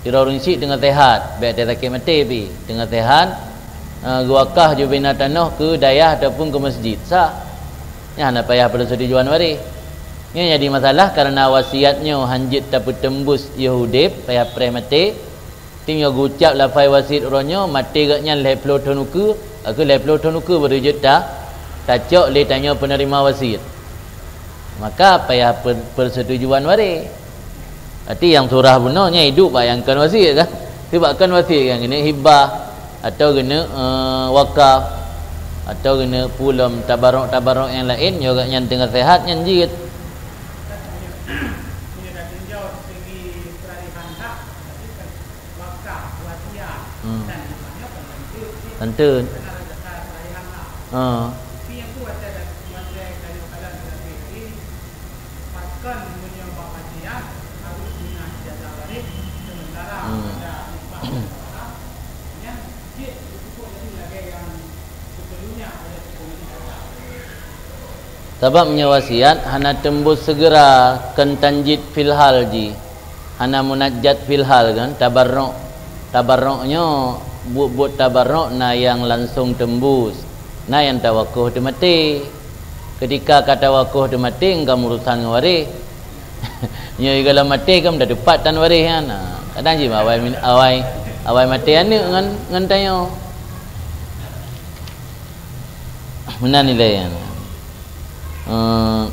Sidroe ureuëng syiek teungoh seuhat, bék teuh sakét maté pih. Teungoh seuhat, eh, geuwakaf jubina tanoh keu dayah ataupun keu masjid. Sah. Nyan hana payah persetujuan waréh. Nyan jadi masalah kareuna wasiat nyoe hanjeuet tapeuteumbus yoh udeb, payah pré maté. Teungoh geucab lafai wasiet uroe nyoe, maté gobnyan lhée ploh thon ukeue, ka kheueh lhée ploh thon ukeue baru jeuet ta-, tacok lé tanyoe peuneurima wasiet. Maka payah per-, persetujuan waréh. Berarti nyang surah bunoe nyan iduek bak nyang kon wasiet kan? Sabab kon wasiet kan keuneuk hibah atau keuneuk, eh, wakaf atau keuneuk peue lom tabarok-tabarok nyang laén, nyoe gobnyan teungoh seuhat nyan jeuet. Hmm. Teuntu. Ha. Hmm. Sabab meunyoe wasiat hana teumbus seugera, kon tanjid fil hal jih, hana munajat fil hal kan, tabarruk. Tabarruk nyoe, buet-buet tabarruk na nyang langsong teumbus, na nyang tawakuf teumaté. Keutika ka tawakuf teumaté, ka meurusan ngon waréh. Nyoe gohlom maté kan tateupat tan waréh nyan. Ha, kadang jih awai, awai, awai maté aneuëk ngon, ngon tanyoe. Meunan nilai nyan. Eh,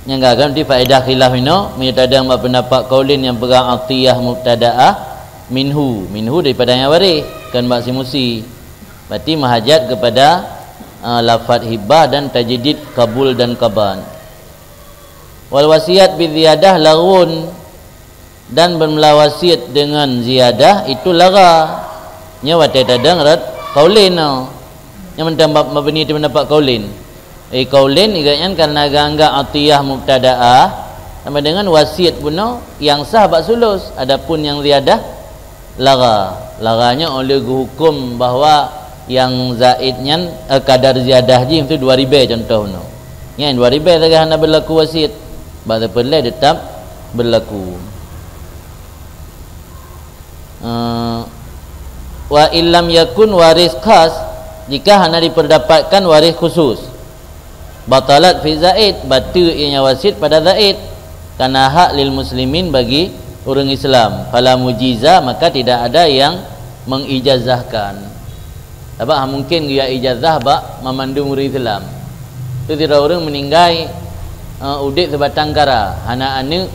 nyang gaga nanti faedah khilaf inoe, meunyoe tadong bak pendapat kaulin nyang peugah atiyah mubtadaah minhu, minhu daripada nyang waréh, kon bak simusi. Berarti meuhajat kepada, eh, lafaz hibah dan tajdid kabul dan kaban. Wal wasiat bi ziyadah laghwun. Dan beumeulah wasiet deungon ziyadah itu lagha. Nyoe watée tadong rot kaulin nyoe. Nyoe mantong bab mabni teuh pendapat kaulin. Eh, kaulin igat nyan karena geuanggap atiyah mubtadaah sama dengan wasiet bunoe nyang sah bak sulus. Adapun nyang ziyadah lagha. Lagha nyoe oleh geuhukum bahwa nyang zaid nyan, eh, kadar ziyadah jih itu dua ribée contoh bunoe. Nyan dua ribée sagai hana berlaku wasiet. Bak teupeureulée tetap berlaku. Eh, wa illam yakun waris khas, jika hana diperdapatkan waris khusus. Batalat fi zaid, bateue ianya wasiet pada zaid. Karena hak lil muslimin bagi ureuëng Islam. Fala mujiza, maka tidak ada yang mengijazahkan. Sabab ha mungken geujak ijazah bak mamandum ureuëng Islam. Tu sidroe ureuëng meuninggai, eh, udeb sibatang kara, hana aneuëk,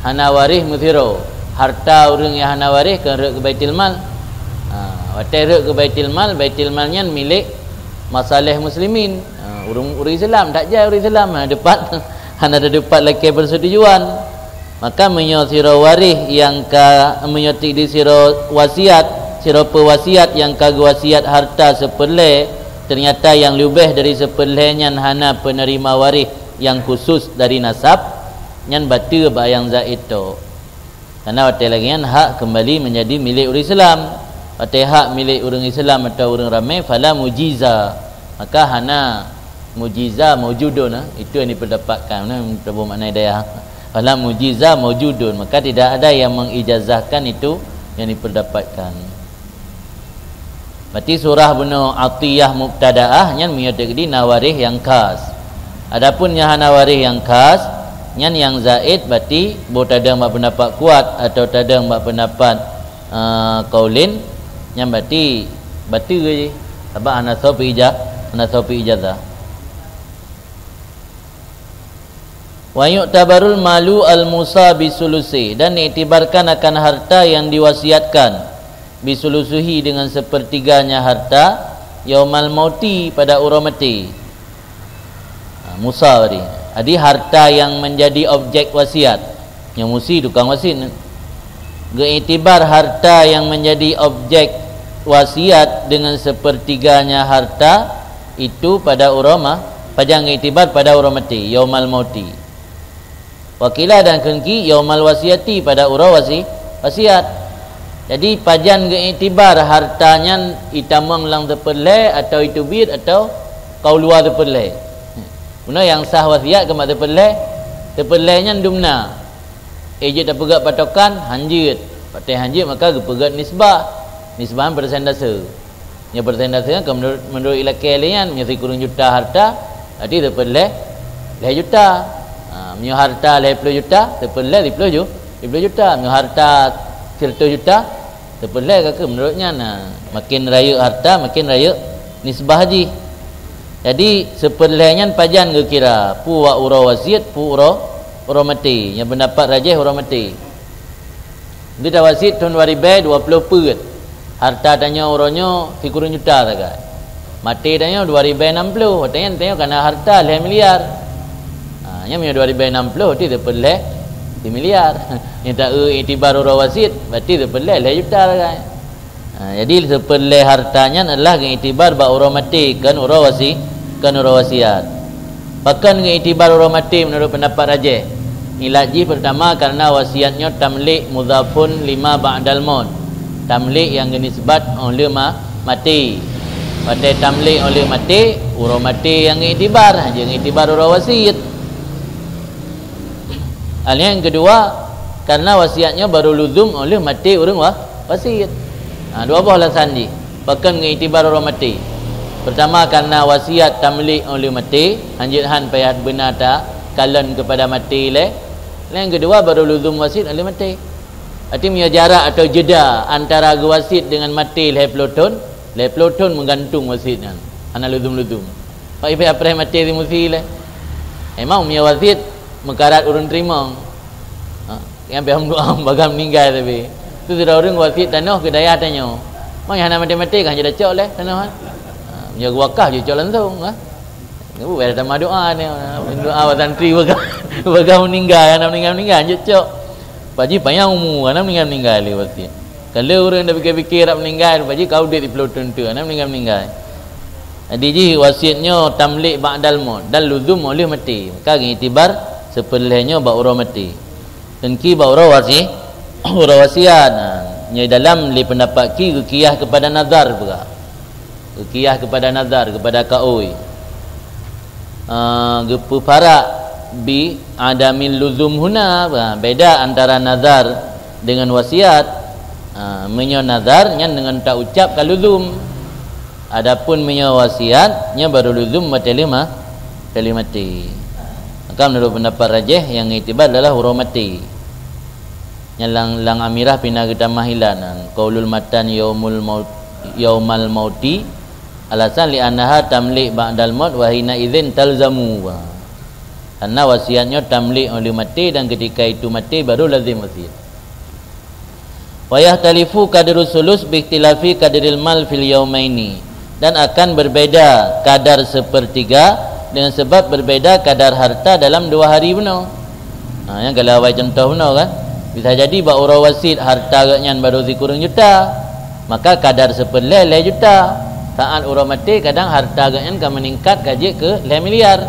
hana waréh meusidroe. Harta ureuëng nyang hana waréh keu rhot keu Baitul Mal. Ha, watée rhot keu Baitul Mal, Baitul Mal nyan milék masalah muslimin. Ha, ureuëng, ureuëng Islam, that jai ureuëng Islam, ha, deupat, hana teupat lakée persetujuan. Maka meunyoe sidroe waréh nyang ka, meunyoe tieb di sidroe wasiat, sidroe peuwasiat nyang ka geuwasiat harta seupeureulée, ternyata nyang leubeh dari seupeureulée nyan hana penerima waréh nyang khusus dari nasab, nyan bateue bak nyang zaid tok. Karena watée lagée nyan hak kembali menjadi milék ureuëng Islam. Watée hak milék ureuëng Islam atau ureuëng ramé, fala mujiza. Maka hana mujiza maujudun, ha? Itu yang diperdapatkan, ha? Tabu makna hidayah. Fala mujiza maujudun. Maka tidak ada yang mengijazahkan itu yang diperdapatkan. Berarti surah bunoe atiyah mubtadaah nyan meunyoe teukeudi na waréh nyang khas. Adapun nyang hana waréh nyang khas, nyan nyang zaid berarti boh tadong bak pendapat kuat atau tadong bak pendapat, eh, kaulin, nyan berarti bateue jih. Sabab hana soe peuija-, hana soe peuijazah. Wa yu'tabarul malu al-musa bisulusi, dan diiktibarkan akan harta yang diwasiatkan, bisulusihi, dengan sepertiganya harta, yaumal mauti, pada uroe maté. Ha, musa tadi. Jadi harta yang menjadi objek wasiat, nyang musi tukang wasiat. Geuiktibar harta yang menjadi objek wasiat dengan sepertiganya harta itu pada uroe ma-, pajan geuiktibar pada uroe maté, yaumal mauti. Wa qila, dan kheun ki yaumal wasiyati, pada uroe wasi-, wasiat. Jadi pajan geuiktibar harta nyan itamong lam seupeureulée atau iteubiet atau kaulua seupeureulée. Bunoe nyang sah wasiat keu mak seupeureulée, seupeureulée nyan dumna. Eh, jeuet tapeugét patokan, hanjeuet. Watée hanjeuet maka geupeugét nisbah. Nisbah persentase. Nyoe persentase nyan keu meunurot, meunurot ilakée lé nyan, meunyoe sikureueng juta harta, berarti seupeureulée lhée juta. Ha, meunyoe harta lhée ploh juta, seupeureulée lhée ploh ju-, lhée ploh juta. Meunyoe harta sireutôh juta, seupeureulée ka keuh meunurot nyan. Ha, makin rayeuk harta, makin rayeuk nisbah jih. Jadi, seupeureulée nyan pajan geukira, peue wak uroe wasiet, peue uroe, uroe maté. Nyang pendapat rajih uroe maté. Geuta wasiet thon dua ribée dua ploh peuet. Harta tanyoe uroe nyoe sikureueng juta sagai. Maté tanyoe dua ribée nam ploh, watée nyan tanyoe kana harta lhée miliar. Ha, nyan meunyoe dua ribée nam ploh, berarti seupeureulée similiar. Nyan ta-eu iktibar uroe wasiet, berarti seupeureulée lhée juta sagai. Ha, jadi seupeureulée harta nyan adalah geuiktibar bak uroe maté, kon uroe wasi-, kon uroe wasiat. Pakon geuiktibar uroe maté meunurot pendapat rajih? Ilat jih peurtama karena wasiat nyoe tamlik mudhafun lima ba'dal maut. Tamlik nyang geunisbat óh lheueh ma-, maté. Watée tamlik óh lheueh maté, uroe maté nyang geuiktibar, hana geuiktibar uroe wasiet. Hal nyang keudua, karena wasiat nyoe barô luzum óh lheueh maté ureuëng wa-, wasiet. Ha, dua boh alasan jih. Pakon geuiktibar uroe maté? Peurtama, karena wasiat tamlik óh lheueh maté, hanjeuet han payah beuna takalon keupada maté lé. Nyang keudua, barô luzum wasiet óh lheueh maté. Arti meunyoe jarak atau jeda antara geuwasiet deungon maté lhée ploh thon, lhée ploh thon meugantung wasiet nyan. Hana luzum-luzum. Bak ié preh maté simusi lé. Emang meunyoe wasiet meukarat ureuëng teurimong. Ha, nyang pih doá bagaih meuninggai tapi. Tu sidroe ureuëng wasiet tanoh keu dayah tanyoe. Mang hana maté-maté kan jadi cok lé tanoh kan. Ha, meunyoe geuwakah jicok langsung, ha. Ni bukan tamah doá ni. Doá bak santri bagaih, bagaih meuninggai, hana meuninggai-meuninggai jicok. Paji panyang umu, hana meuninggai-meuninggai lé wasiet. Kalau ureuëng dah pikir-pikir dak meuninggai, paji kau udeb siplôh thôn teuk, hana meuninggai-meuninggai. Jadi jih wasiet nyoe tamlik ba'dal maut dan luzum óh lheueh maté. Maka geuiktibar seupeureulhée nyoe bak uroe maté. Dan ki bak uroe wasi-, uroe wasiat. Ha, nyoe dalam lé peundapat ki geukiah keupada nazar peugah. Geukiah keupada nazar, keupada kaôi. Ah, geupeuparak bi adamil luzum huna, bah, beda antara nazar dengan wasiat. Ah, meunyoe nazar, nyan deungon taucap ka luzum. Adapun meunyoe wasiat, nyan baru luzum watée lheueh ma-, watée lheueh maté. Maka meunurot peundapat rajih, nyang iktibar adalah uroe maté. Nyan lam, lam Amirah pih na geutamah ilat, qaulul matan yaumul maut, yaumal mauti, alasan li'annaha tamlik ba'dal maut wa hina idzin talzamu. Karena wasiat nyoe tamlik óh lheueh maté dan ketika itu maté baru lazim wasiat. Wa yahtalifu qadrus sulus bi ikhtilafi qadril mal fil yaumaini. Dan akan berbeda kadar sepertiga dengan sebab berbeda kadar harta dalam dua hari bunoe. Ha, nyang ka lheueh awai contoh bunoe kan. Bisa jadi bak uroe wasiet harta geuhnyan baru sikureueng juta, maka kadar seupeureulhée lhée juta. Saat uroe maté kadang harta geuhnyan ka meuningkat ka jeuet keu lhée miliar,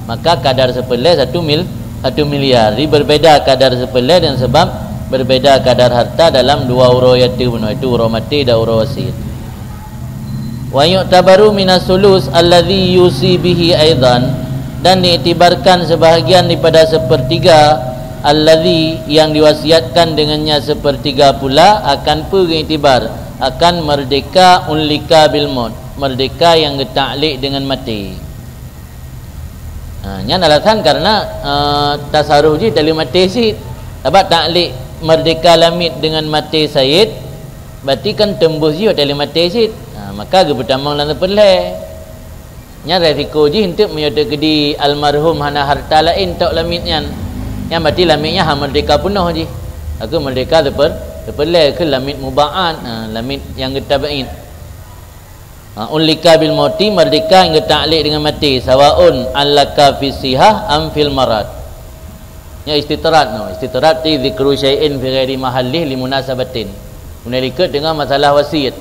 maka kadar seupeureulhée satu mil-, satu miliar. Jadi berbeda kadar seupeureulhée dengan sebab berbeda kadar harta dalam dua uroe yaitu bunoe, yaitu uroe maté dan uroe wasiet. Wa yu'tabaru minas sulus alladzi yusi bihi aidan, dan diiktibarkan sebahagian daripada sepertiga alladzi yang diwasiatkan dengannya sepertiga pula akan peue geuiktibar, akan merdeka unlika bil maut, merdeka yang geutaklik dengan maté. Ha, nyan alasan karena, eh, tasaruf jih taleumaté cit. Sabab taklik merdeka lamiet dengan maté sayid, berarti kan teumbus jih taleumaté cit. Ha, maka geupeutamong lam seupeureulhée. Nyan resiko jih enteuk meunyoe teukeudi almarhum hana harta laén tok lamiet nyan. Nyan berarti lamiet nyan ha merdeka peunoh jih. Aku merdeka seupeu-, seupeureulhée keu lamiet muba'ad, ha, lamiet nyang geutaba'id. Ha, unlika bil mauti, merdeka nyang geutaklik dengan maté, sawaun allaka fi sihah am fil marad. Nyoe istitrad, no. Istitrad ti zikru syai'in fi ghairi mahallih li munasabatin. Meunyoe likot deungon masalah wasiet.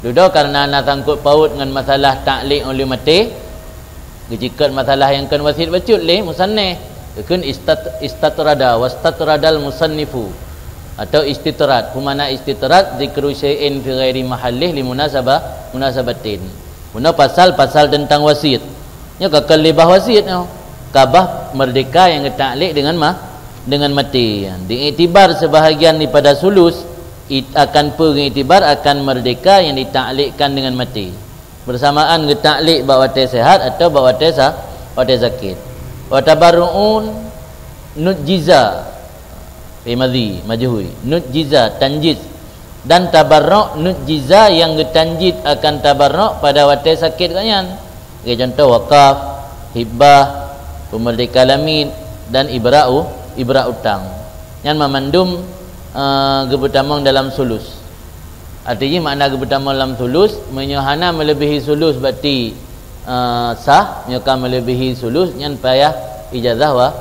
Dudoe karena na sangkot paut ngon masalah taklik óh lheueh maté, geucikot masalah nyang kon wasiet bacut lé musannif. Geukheun istat-, istatrada, wastatradal musannifu. Atau istitrad. Peue makna istitrad? Zikru syai'in fi ghairi mahallih li munasabah, munasabatin. Bunoe pasal-pasal teuntang wasiet. Nyoe ka keu lé bah wasiet nyoe. Ka bah merdeka nyang geutaklik deungon ma-, deungon maté. Diiktibar sebahagian daripada sulus, it-, akan peue geuiktibar akan merdeka nyang ditaklikkan deungon maté. Bersamaan geutaklik bak watée sehat atau bak watée sa-, watée sakét. Wa tabarru'un nujjiza. Fi madhi, majhul. Nujjiza, tanjiz. Dan tabarruk nujjiza nyang geutanjiz akan tabarruk pada watée sakét gobnyan. Lagée contoh wakaf, hibah, peumerdeka lamiet, dan ibra u-, ibra utang. Nyan mamandum, eh, geupeutamong dalam sulus. Arti jih makna geupeutamong lam sulus, meunyoe hana meuleubiehi sulus berarti, eh, sah, meunyoe ka meuleubiehi sulus nyan payah ijazah wa-,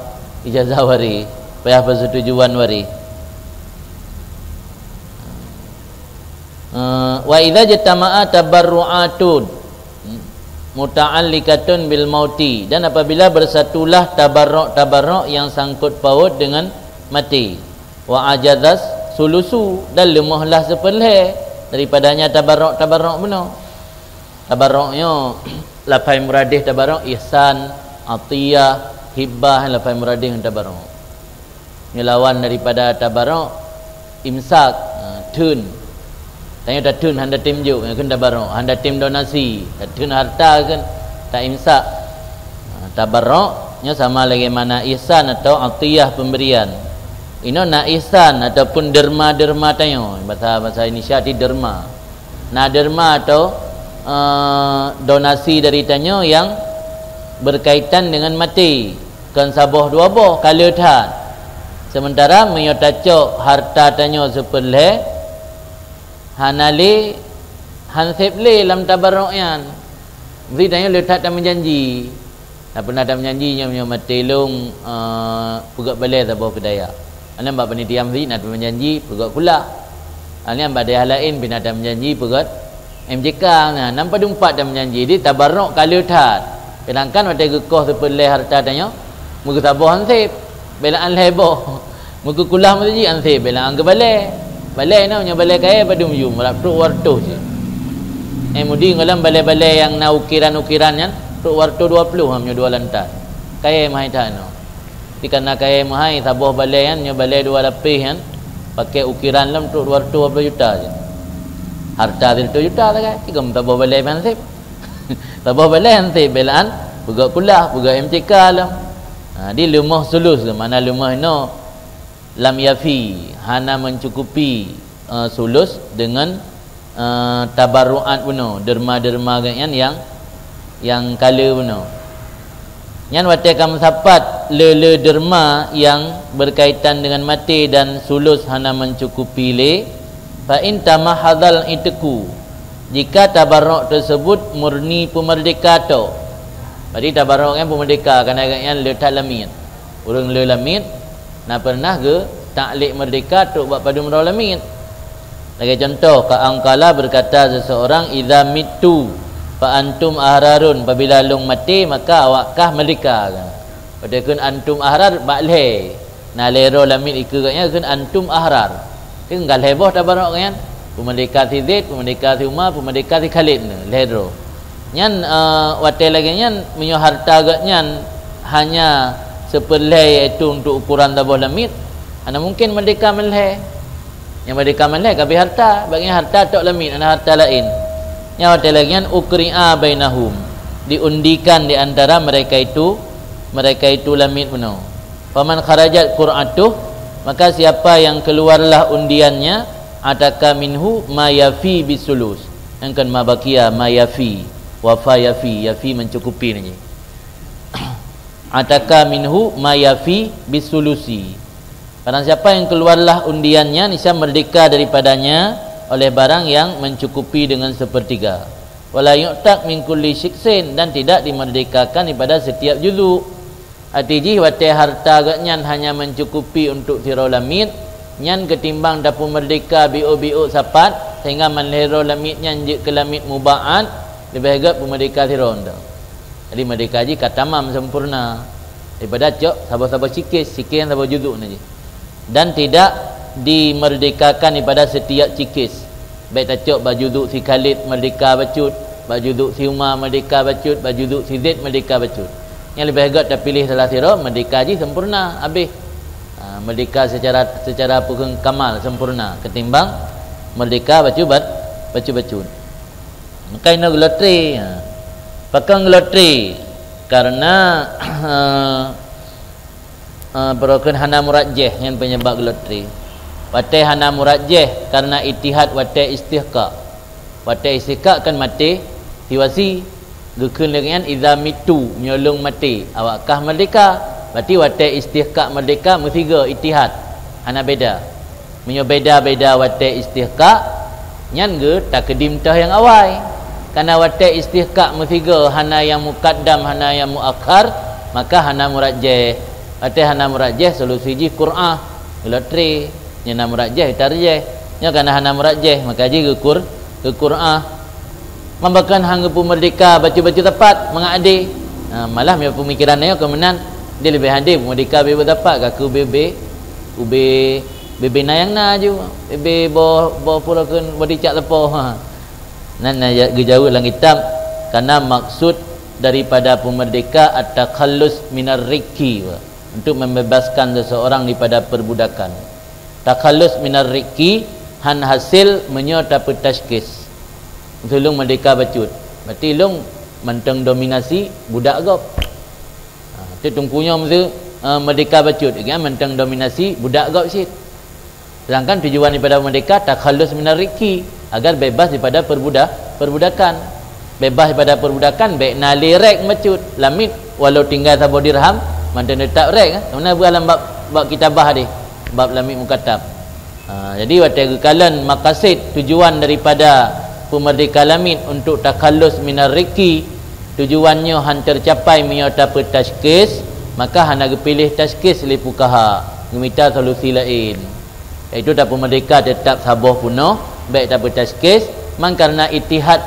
ijazah waréh, payah persetujuan waréh. Eh, wa idza jtama'a tabarru'atun muta'alliqatun bil mauti, dan apabila bersatulah tabarruk-tabarruk yang sangkut paut dengan maté. Wa ajazas sulusu, dan leumohlah seupeureulhée daripadanya tabarruk-tabarruk bunoe. Tabarruk nyoe, lafai muradéh tabarruk, ihsan, atiyah, hibah, lafai muradéh ngon tabarruk. Nyoe lawan daripada tabarruk, imsak, ha, theun. Tanyoe tatheun hana tem jok, nyan kheun tabarruk, hana tem donasi, tatheun harta kheun, taimsak. Ha, tabarruk nyoe sama lagée mana ihsan atau atiyah pemberian. Inoe na ihsan ataupun derma-derma tanyoe, bahasa, bahasa Indonesia ti derma. Na derma atau, eh, donasi dari tanyoe yang berkaitan dengan maté. Kon saboh dua boh, ka le that. Sementara meunyoe tacok harta tanyoe seupeureulhée, hana lé, han seb lé lam tabarruk nyan. Meusti tanyoe le that tameujanji. Dak peunah tameujanji nyoe, nyoe maté lôn, eh, peugét balée saboh keu dayah. Aneuk bak panitia meuseujid na tameujanji peugöt kulah. Aneuk bak dayah laén pih na tameujanji peugöt M C K, na, na padum pat tameujanji. Jadi tabarok ka le that. Sedangkan watèe geukoh seupeulhèe hareuta tanyoe, meugeusaboh anseb, bèk lé an lhèe boh. Meugeukulah meuseujid anseb, bèk lé an geubalèe. Balèe na, nyoe balèe kayèe padum yum, rab trok wartoh cit. Eh, mudi gohlom balèe-balèe nyang na ukiran-ukiran nyan, trok wartoh dua ploh, ha, meunyoe dua lantai. Kayèe meuhai that na. Tapi kareuna kayèe meuhai, saboh balèe nyan, nyoe balèe dua lapéh nyan, pakèk ukiran lom trok dua reutôh dua ploh juta cit. Hareuta sireutôh juta sagai, cit kon saboh balèe pih anseb. Saboh balèe anseb bèk lé an peugöt kulah, peugöt M C K lom. Ha, di leumoh sulus lom, makna leumoh inoe lam yafi, hana mencukupi, eh, sulus deungon eh, tabarru'at bunoe, derma-derma geuh nyan nyang, nyang ka le bunoe. Nyan watèe ka meusapat le-le derma nyang berkaitan dengan maté dan sulus hana mencukupi lé, fa in tamahhadzal itqu, jika tabarruk tersebut murni peumeurdeka tok. Jadi tabarruk nyan peumeurdeka, kareuna geuh nyan le that lamiet. Ureuëng le lamiet na pernah geutaklik meurdeka trok bak padum droe lamiet. Lagèe contoh, ka angkala berkata seseorang, "Idza mittu fa antum ahrarun," apabila lôn maté, maka awak kah meurdeka. Padahai kheun antum ahrar bak lhèe. Na lhèe droe lamiet ikeue geuh nyan kheun antum ahrar. Kheun ka lhèe boh tabarok geuh nyan. Peumeurdeka si Zaid, peumeurdeka si Umar, peumeurdeka si Khalid, na lhèe droe. Nyan, eh, watèe lagèe nyan, meunyoe hareuta geuh nyan hanya seupeulhèe, yaitu untuk ukuran saboh lamiet, hana mungken meurdeka meulhèe. Nyang meurdeka meulhèe ka abéh hareuta, bak nyan hareuta tok lamiet, hana hareuta laén. Nyan watèe lagèe nyan, uqri'a bainahum, diundikan di antara mereka itu, mereka itu lamiet bunoe. Faman kharajat qur'atuh, maka siapa yang keluarlah undiannya, ataka minhu ma yafi bisulus. Nyan kon ma baqiya, ma yafi, wafa yafi, yafi mencukupi nyan jih. Ataka minhu ma yafi bisulusi. Barang siapa yang keluarlah undiannya, niscaya merdeka daripadanya oleh barang yang mencukupi dengan sepertiga. Wala yu'taq min kulli syiksin, dan tidak dimerdekakan daripada setiap juzuk. Arti jih, watèe hareuta geuh nyan hanya mencukupi untuk sidroe lamiet, nyan keutimbang tapeumeurdeka biôk-biôk sapat, sehingga meulhèe droe lamiet nyan jeuet keu lamiet muba'ad, leubeh gèt peumeurdeka sidroe. Jadi meurdeka jih ka tamam sempurna, daripada cok saboh-saboh cikis, cikis saboh juzuk na jih. Dan tidak dimerdekakan daripada setiap cikis. Bèk tacok bak juzuk si Khalid meurdeka bacut, bak juzuk si Umar meurdeka bacut, bak juzuk si Zaid meurdeka bacut. Nyang leubeh gèt tapiléh salah sidroe, meurdeka jih sempurna, abéh. Ha, meurdeka secara, secara peue kheun kamal, sempurna, keutimbang meurdeka bacut-bat-, bacut-bacut. Maka inoe geulotre, ha. Pakon geulotre? Karena, eh, eh, beurokon hana murajjeh, nyan penyebab geulotre. Watèe hana murajjeh karena ijtihad watèe istihqaq. Watèe istihqaq kan maté siwasi. Geukheun lagèe nyan, "Idza mittu," meunyoe lôn maté, awak kah meurdeka. Berarti watèe istihqaq meurdeka meusigoe ijtihad. Hana beda. Meunyoe beda-beda watèe istihqaq, nyan geuh takeudim toh nyang awai. Karena watèe istihqaq meusigoe hana nyang mukaddam, hana nyang muakhar, maka hana murajjeh. Watèe hana murajjeh, solusi jih qur'ah, geulotre. Nyan na murajjeh, tarjeh. Nyoe karena hana murajjeh, maka jih geukur-, geuqur'ah. Mambakon han geupeumeurdeka bacut-bacut sapat mangat adé. Ha, malah meunyoe peumikiran nyoe keu meunan, dia leubeh adé peumeurdeka bacut-bacut sapat, ka keu ubé-ubé, ubé, ubé-ubé na nyang na ju, ubé boh, boh pura keu boh ticak leupah. Ha. Nan na ya-, geujaweueb lam kitab, karena maksud daripada peumeurdeka at-takhallus minar riqi, untuk membebaskan seseorang daripada perbudakan. Takhallus minar riqi han hasil meunyoe tapeutashkhis. Meuseu lôn meurdeka bacut, berarti lôn mantong dominasi budak gob. Ha, tu teungku nyoe meuseu, eh, meurdeka bacut, kan mantong dominasi budak gob cit. Sedangkan tujuan daripada meurdeka takhallus minar riqi, agar bebas daripada perbuda-, perbudakan. Bebas daripada perbudakan, bèk na lé rek bacut, lamiet walau tinggai saboh dirham, mantong teutap rek, kan? Meunan buah lam bab, bab kitabah deh, bab lamiet mukatab. Ha, jadi watèe geukalon maqasid, tujuan daripada peumeurdeka lamiet untuk takhallus minar riqi, tujuan nyoe han teucapai meunyoe tapeutashkhis, maka hana geupiléh tashkhis lé fuqaha. Geumita solusi laén, yaitu tapeumeurdeka teutap saboh peunoh, bék tapeutaskis, man karena ittihad,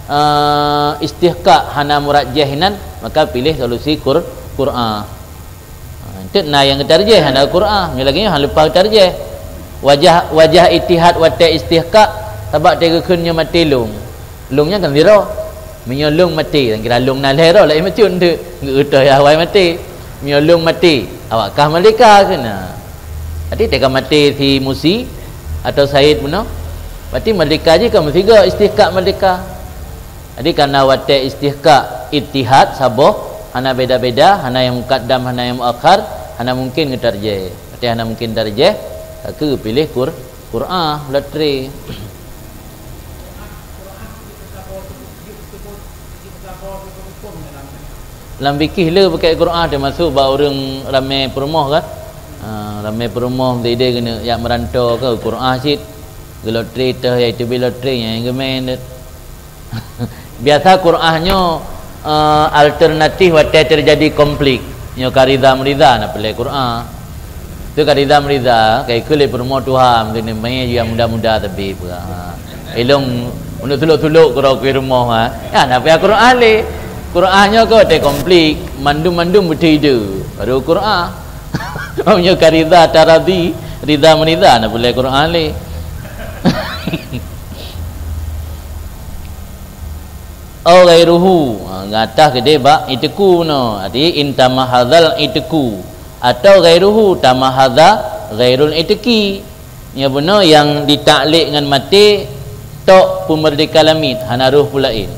eh, istihqaq hana murajjah inan, maka piléh solusi qur-, qur'ah. Ha, enteuk na nyang geutarjih, hana qur'ah, meunyoe lagée nyoe hana leupah geutarjih. Wajah, wajah ittihad watée istihqaq, sabab teugeukheun nyoe maté lông. Lông nyan kan sidroe. Meunyoe lông maté, dan kira lông na lhée droe, laén bacut enteuk. Geutoh ya awai maté. Meunyoe lông maté, awak kah meurdeka keunan. Berarti teuka maté si Musi atau Said bunoe. Berarti meurdeka jih ka meusigoe istihqaq meurdeka. Jadi karena watée istihqaq ittihad saboh, hana beda-beda, hana nyang mukaddam, hana nyang muakhar, hana mungkin geutarjih. Watée hana mungkin tarjih, ka keuh piléh qur-, qur'ah, lotre. Lam fikih le pakai qur'ah, teumasuk bak ureuëng ramé peurumoh kan. Ha, ramé peurumoh, meudeh-deh keuneuk jak meuranto ke qur'ah cit. Geulotre teuh, yaitu bi lotre nyang geumé. Biasa qur'ah nyoe, eh, alternatif watée teujadi konflik. Nyoe ka ridha meuriza na peulée qur'ah. Tu ka ridha meuriza, ka ikheun lé peurumoh tuha, mungkin mé nyang muda-muda tapi peue. Ha. Ilong untuk sulok-sulok keu rumoh, ha. Ya, na payah qur'ah lé. Qur'ah nyoe ka watée konflik, mandum-mandum beutôi ide. Baru qur'ah. Nyoe ka ridha taradhi, ridha meuriza na peulée qur'ah lé. Au ghairuhu, ha, gata keudeh bak itqu no. Arti in tamahadzal itqu, atau ghairuhu tamahadza ghairul itqi. Nyoe bunoe nyang ditaklek ngon maté tok peumeurdeka lamiet, hana roh peue laén.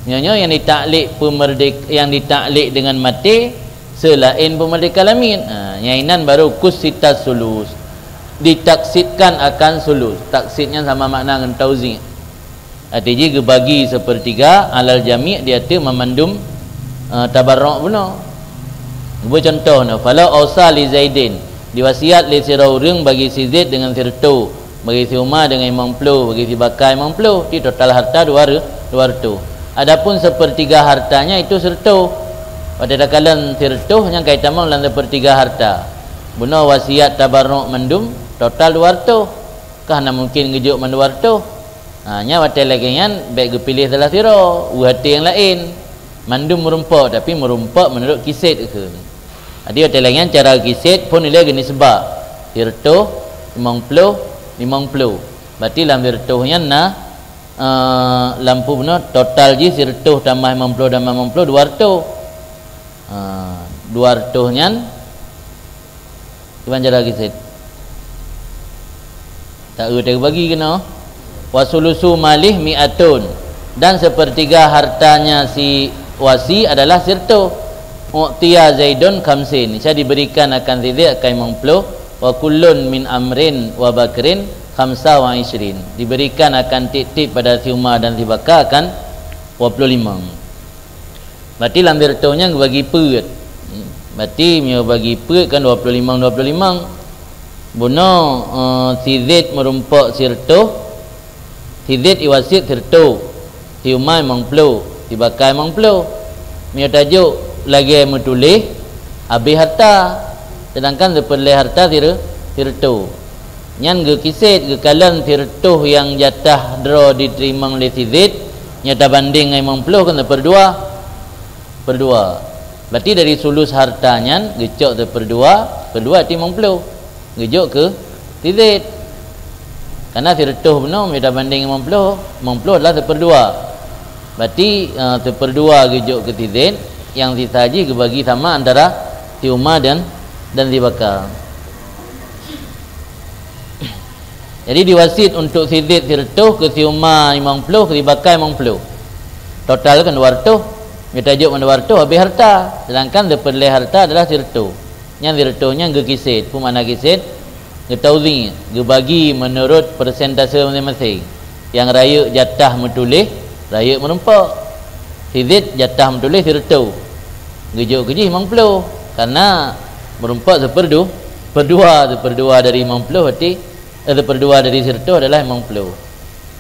Nyoe, nyoe nyang ditaklek peumeurdek-, nyang ditaklek deungon maté seulaén peumeurdeka lamiet. Ha, nyang inan baru kusitas sulus. Ditaksitkan akan sulus. Taksit nyan sama makna ngon tauzi'. Arti jih geubagi seupeurtiga alal jami' di ateueh mamandum, eh, tabarrok bunoe. Beucontoh nyoe, falau ausa li Zaidin, diwasiat lé sidroe ureuëng bagi si Zaid deungon sireutôh, bagi si Umar deungon limong ploh, bagi si Bakar limong ploh, ti total harta dua reu-, dua reutôh. Adapun seupeurtiga hartanya itu sireutôh. Watée takalon sireutôh nyang ka itamong lam seupeurtiga harta. Bunoe wasiat tabarrok mandum, total dua reutôh. Kah na mungkin geujok mandum dua reutôh? Ha, nyan watée lagée nyan bék geupiléh salah sidroe, u até nyang laén. Mandum meurumpok, tapi meurumpok meunurot kiset kheun. Jadi watée lagée nyan cara kiset phon ilée geunisbah. Sireutôh, limong ploh, limong ploh. Berarti lam sireutôh nyan na, eh, lam peubunoe total jih sireutôh tambah limong ploh tambah limong ploh, dua reutôh. Ha, dua reutôh nyan Kiban cara kiset. Tak eu teubagi keunoe. Wa sulusu malih mi'atun. Dan sepertiga hartanya si wasi adalah sirtoh. U'tiya Zaidun khamsin. Saya diberikan akan si Zaid akan limong ploh. Wa kullun min Amrin wa Bakrin khamsa wa ishrin. Diberikan akan tiep-tiep pada si Umar dan si Bakar akan dua puluh lima. Berarti lam sirtoh nyan geubagi peuet. Berarti meunyoe bagi peuet kan dua puluh lima, dua puluh lima. Bunoe, eh, si Zaid meurumpok sirtoh, si Zaid iwasiet sirtoh, si Umar limong ploh, si Bakar limong ploh. Meunyoe tajok lagée meutuléh, habéh harta. Sedangkan seupeurlée harta sir-, sirtoh. Nyan geukiset, geukalon sirtoh nyang jatah droe jiteurimong lé si Zaid, nyoe tabandeng ngon limong ploh kan seupeurdua. Peurdua. Berarti dari sulus harta nyan geucok seupeurdua, peurdua ti limong ploh. Geujok keu si Zaid. Karena sirtoh bunoe meunyoe tabandeng limong ploh, limong ploh adalah seupeurdua. Berarti, eh, seupeurdua geujok keu si Zaid, nyang sisa jih geubagi sama antara si Umar dan, dan si Bakar. Jadi diwasiet untuk si Zaid sirtoh, keu si Umar limong ploh, keu si Bakar limong ploh. Total kan dua reutoh. Meunyoe tajok mandum dua reutoh habéh harta. Sedangkan seupeurlée harta adalah sirtoh. Nyan sirtoh nyan geukiset. Peue makna kiset? Geutauzi', geubagi meunurot persentase maséng-maséng. Nyang rayeuk jatah meutuléh, rayeuk meurumpok. Si Zaid jatah meutuléh sirtoh. Geujok keu jih limong ploh. Karena meurumpok seupeurdu-, peurdua, seupeurdua dari limong ploh berarti, eh, seupeurdua dari sirtoh adalah limong ploh.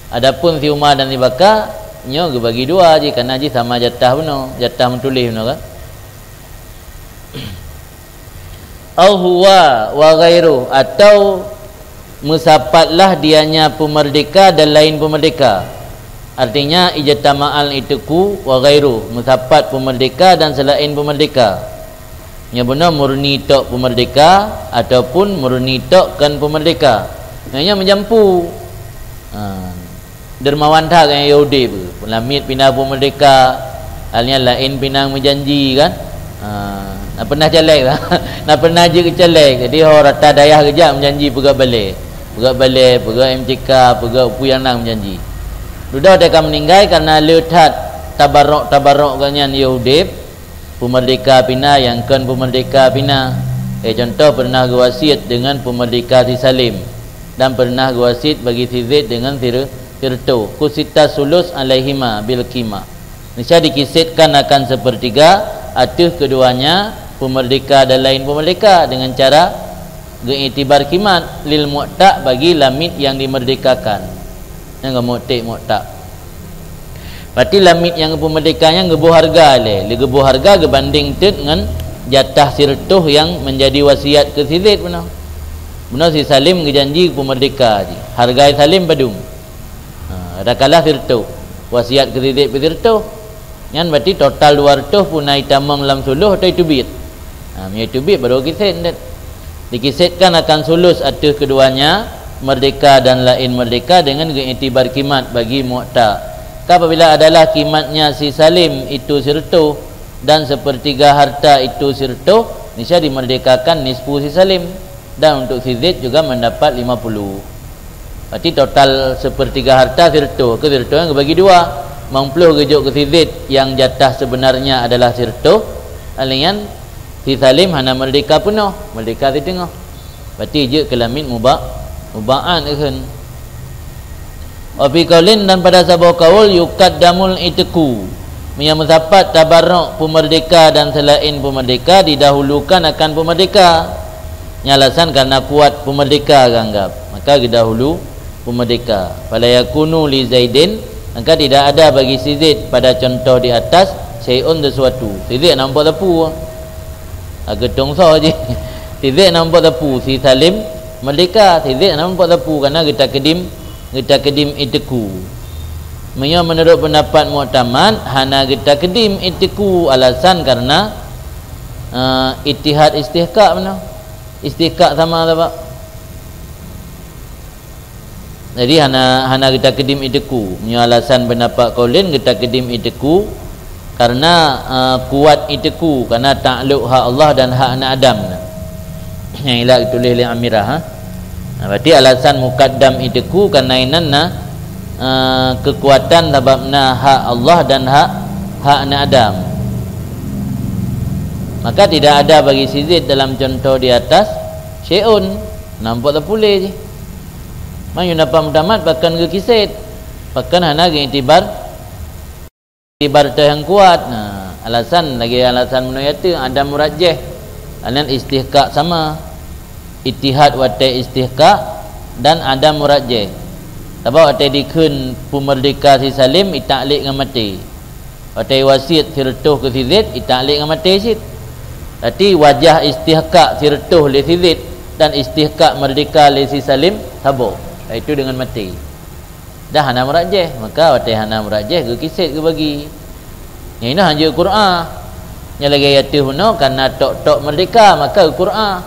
Adapun si Umar dan si Bakar, nyoe geubagi dua jih, karena jih sama jatah bunoe, jatah meutuléh bunoe kan. Au huwa wa ghairuh, atau meusapatlah dianya peumerdeka dan laén peumerdeka. Artinya, ijtama'al itqu wa ghairuh, meusapat peumerdeka dan seulaén peumerdeka. Nyoe bunoe murni tok peumerdeka ataupun murni tok kon peumerdeka. Nyoe meujampu. Ha. Dermawan that nyang Yahudi pih. Lamiet pih na peumerdeka, hal nyang laén pih na meujanji kan. Ha, na pernah caleg lah. Na pernah jeuet keu caleg. Jadi ho rata dayah geujak meujanji peugah balè. Peugah balè, peugah M C K, peugah peue nyang na meujanji. Dudoe teuka meuninggai karena le that tabarok-tabarok gobnyan Yahudi. Peumerdeka pih na, nyang kon peumerdeka pih na. Eh, contoh, pernah geuwasiet deungon peumerdeka si Salim dan pernah geuwasiet bagi si Zaid deungon si Re-, si Reutôh. Kusita sulus alaihima bil qimah. Nisya dikisetkan akan sepertiga ateueh keduanya peumerdeka dan laén peumerdeka dengan cara geuiktibar qimah lil mu'taq bagi lamiet nyang dimerdekakan. Nyang geuh mu'tiq, mu'taq. Berarti lamiet nyang geupeumerdeka nyan geuboh hareuga lé, lé geuboh hareuga geubandeng teuk ngon jatah si Reutôh nyang meunjadi wasiat keu si Zaid bunoe. Bunoe si Salim geujanji peumerdeka jih. Hareuga si Salim padum? Ha, ada kalah si Reutôh. Wasiat keu si Zaid pih si Reutôh. Nyan berarti total dua reutôh pih na itamong lam sulus atau iteubiet. Ha, meunyoe iteubiet baru kiset ndet. Dikisetkan akan sulus ateueh keduanya, merdeka dan laén merdeka, dengan geuiktibar qimah bagi mu'taq. Ka apabila adalah qimahnya si Salim itu si Reutôh dan sepertiga harta itu si Reutôh, nisya dimerdekakan nisfu si Salim. Dan untuk si Zaid juga mendapat lima puluh. Berarti total sepertiga harta si Reutôh, keu si Reutôh nyan geubagi dua. Limong ploh geujok keu si Zaid nyang jatah sebenarnya adalah si Reutôh, laén nyan si Salim hana merdeka peunoh, merdeka siteungoh. Berarti jeuet keu lamiet muba-, muba'an, ikheun. Wa fi qaulin, dan pada saboh kaul, yuqaddamul itqu. Meunyoe meusapat tabarok peumerdeka dan seulaén peumerdeka didahulukan akan peumerdeka. Nyan alasan karena kuat peumerdeka geuanggab, maka geudahulu peumerdeka. Fala yakunu li Zaidin, maka tidak ada bagi si Zaid pada contoh di atas syai'un sesuatu. Si Zaid hana muphom sapeue. Ha, geutong soe jih. Si Zaid hana muphom sapeue, si Salim merdeka, si Zaid hana muphom sapeue karena geutakdim, geutakdim itqu. Meunyoe meunurot peundapat muktamad, hana geutakdim itqu, alasan karena, eh, ittihad istihqaq bunoe. Istihqaq sama sabab. Jadi hana, hana geutakdim itqu. Meunyoe alasan peundapat qaulin geutakdim itqu karena, eh, kuat itqu karena taklok hak Allah dan hak aneuk Adam. Nyang ila geutuléh lé Amirah, ha. Nah, berarti alasan mukaddam itqu karena inan na, eh, keukuatan sabab na hak Allah dan hak, hak aneuk Adam. Maka tidak ada bagi si Zaid dalam contoh di atas syai'un, hana muphom sapeue jih. Meunyoe dapat muktamad pakon geukiset, pakon hana geuiktibar, iktibar teuh nyang kuat. Nah, alasan lagée alasan bunoe nyan teuh, adam murajjih. Laén istihqaq sama. Ittihad watée istihqaq dan adam murajjih. Sabab watée dikheun peumerdeka si Salim, itaklik ngon maté. Watée wasiet si Reutôh keu si Zaid, itaklik ngon maté cit. Berarti wajah istihqaq si Reutôh lé si Zaid dan istihqaq merdeka lé si Salim saboh, yaitu dengan maté. Dah hana murajjih, maka watée hana murajjih geukiset geubagi. Nyang inoe hanjeuet Qur'an. Nyang lagée ateueh bunoe karena tok-tok merdeka, maka Qur'an.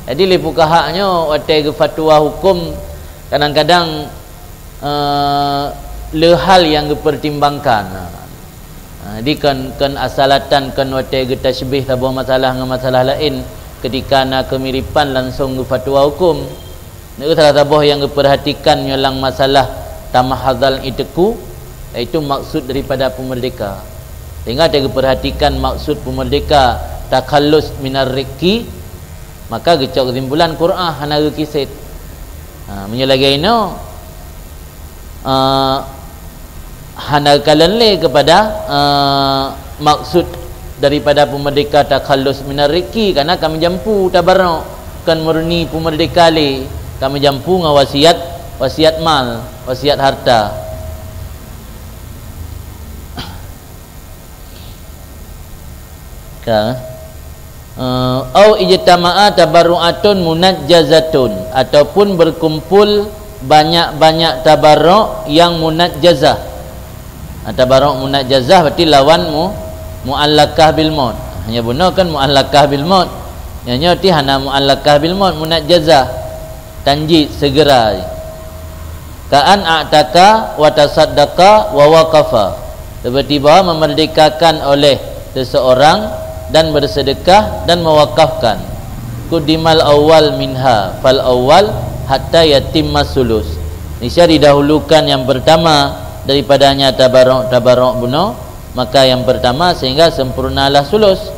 Jadi lé fuqaha nyoe watée geufatwa huköm kadang-kadang eh, le hal nyang geupeurtimbangkan. Ha, jadi kon, kon asalatan kon watée geutasyabih saboh masalah ngon masalah laén, keutika na keumiripan langsong geufatwa huköm. Neu salah saboh nyang geupeurhatikan nyoe lam masalah tamahhazal itqu, yaitu maksud daripada peumerdeka. Sehingga watée geupeurhatikan maksud peumerdeka takhallus minar riqqi, maka geucok keusimpulan Qur'an hana geukiset. Ha, meunyoe lagée inoe, eh, hana geukalon lé keupada, eh, maksud daripada peumerdeka takhallus minar riqqi, karena ka meujampu tabarok, kon murni peumerdeka lé, ka meujampu ngon wasiat, wasiat mal, wasiat harta. Ka. Eh, au ijtama'a tabarru'atun munajjazatun, ataupun berkumpul banyak-banyak tabarruk yang munajjazah. Nah, tabarruk munajjazah berarti lawan mu-, muallakah bil maut. Hanya bunoe kan muallakah bil maut. Nyoe ti hana muallakah bil maut, munajjazah. Tanjid, segera. Ka'an a'taka wa tasaddaqa wa waqafa. Seperti bahwa memerdekakan oleh seseorang dan bersedekah dan mewakafkan. Quddimal awwal minha fal awwal hatta yatimma sulus. Niscaya didahulukan yang pertama daripadanya tabarruk-tabarruk bunoe, maka yang pertama sehingga sempurnalah sulus,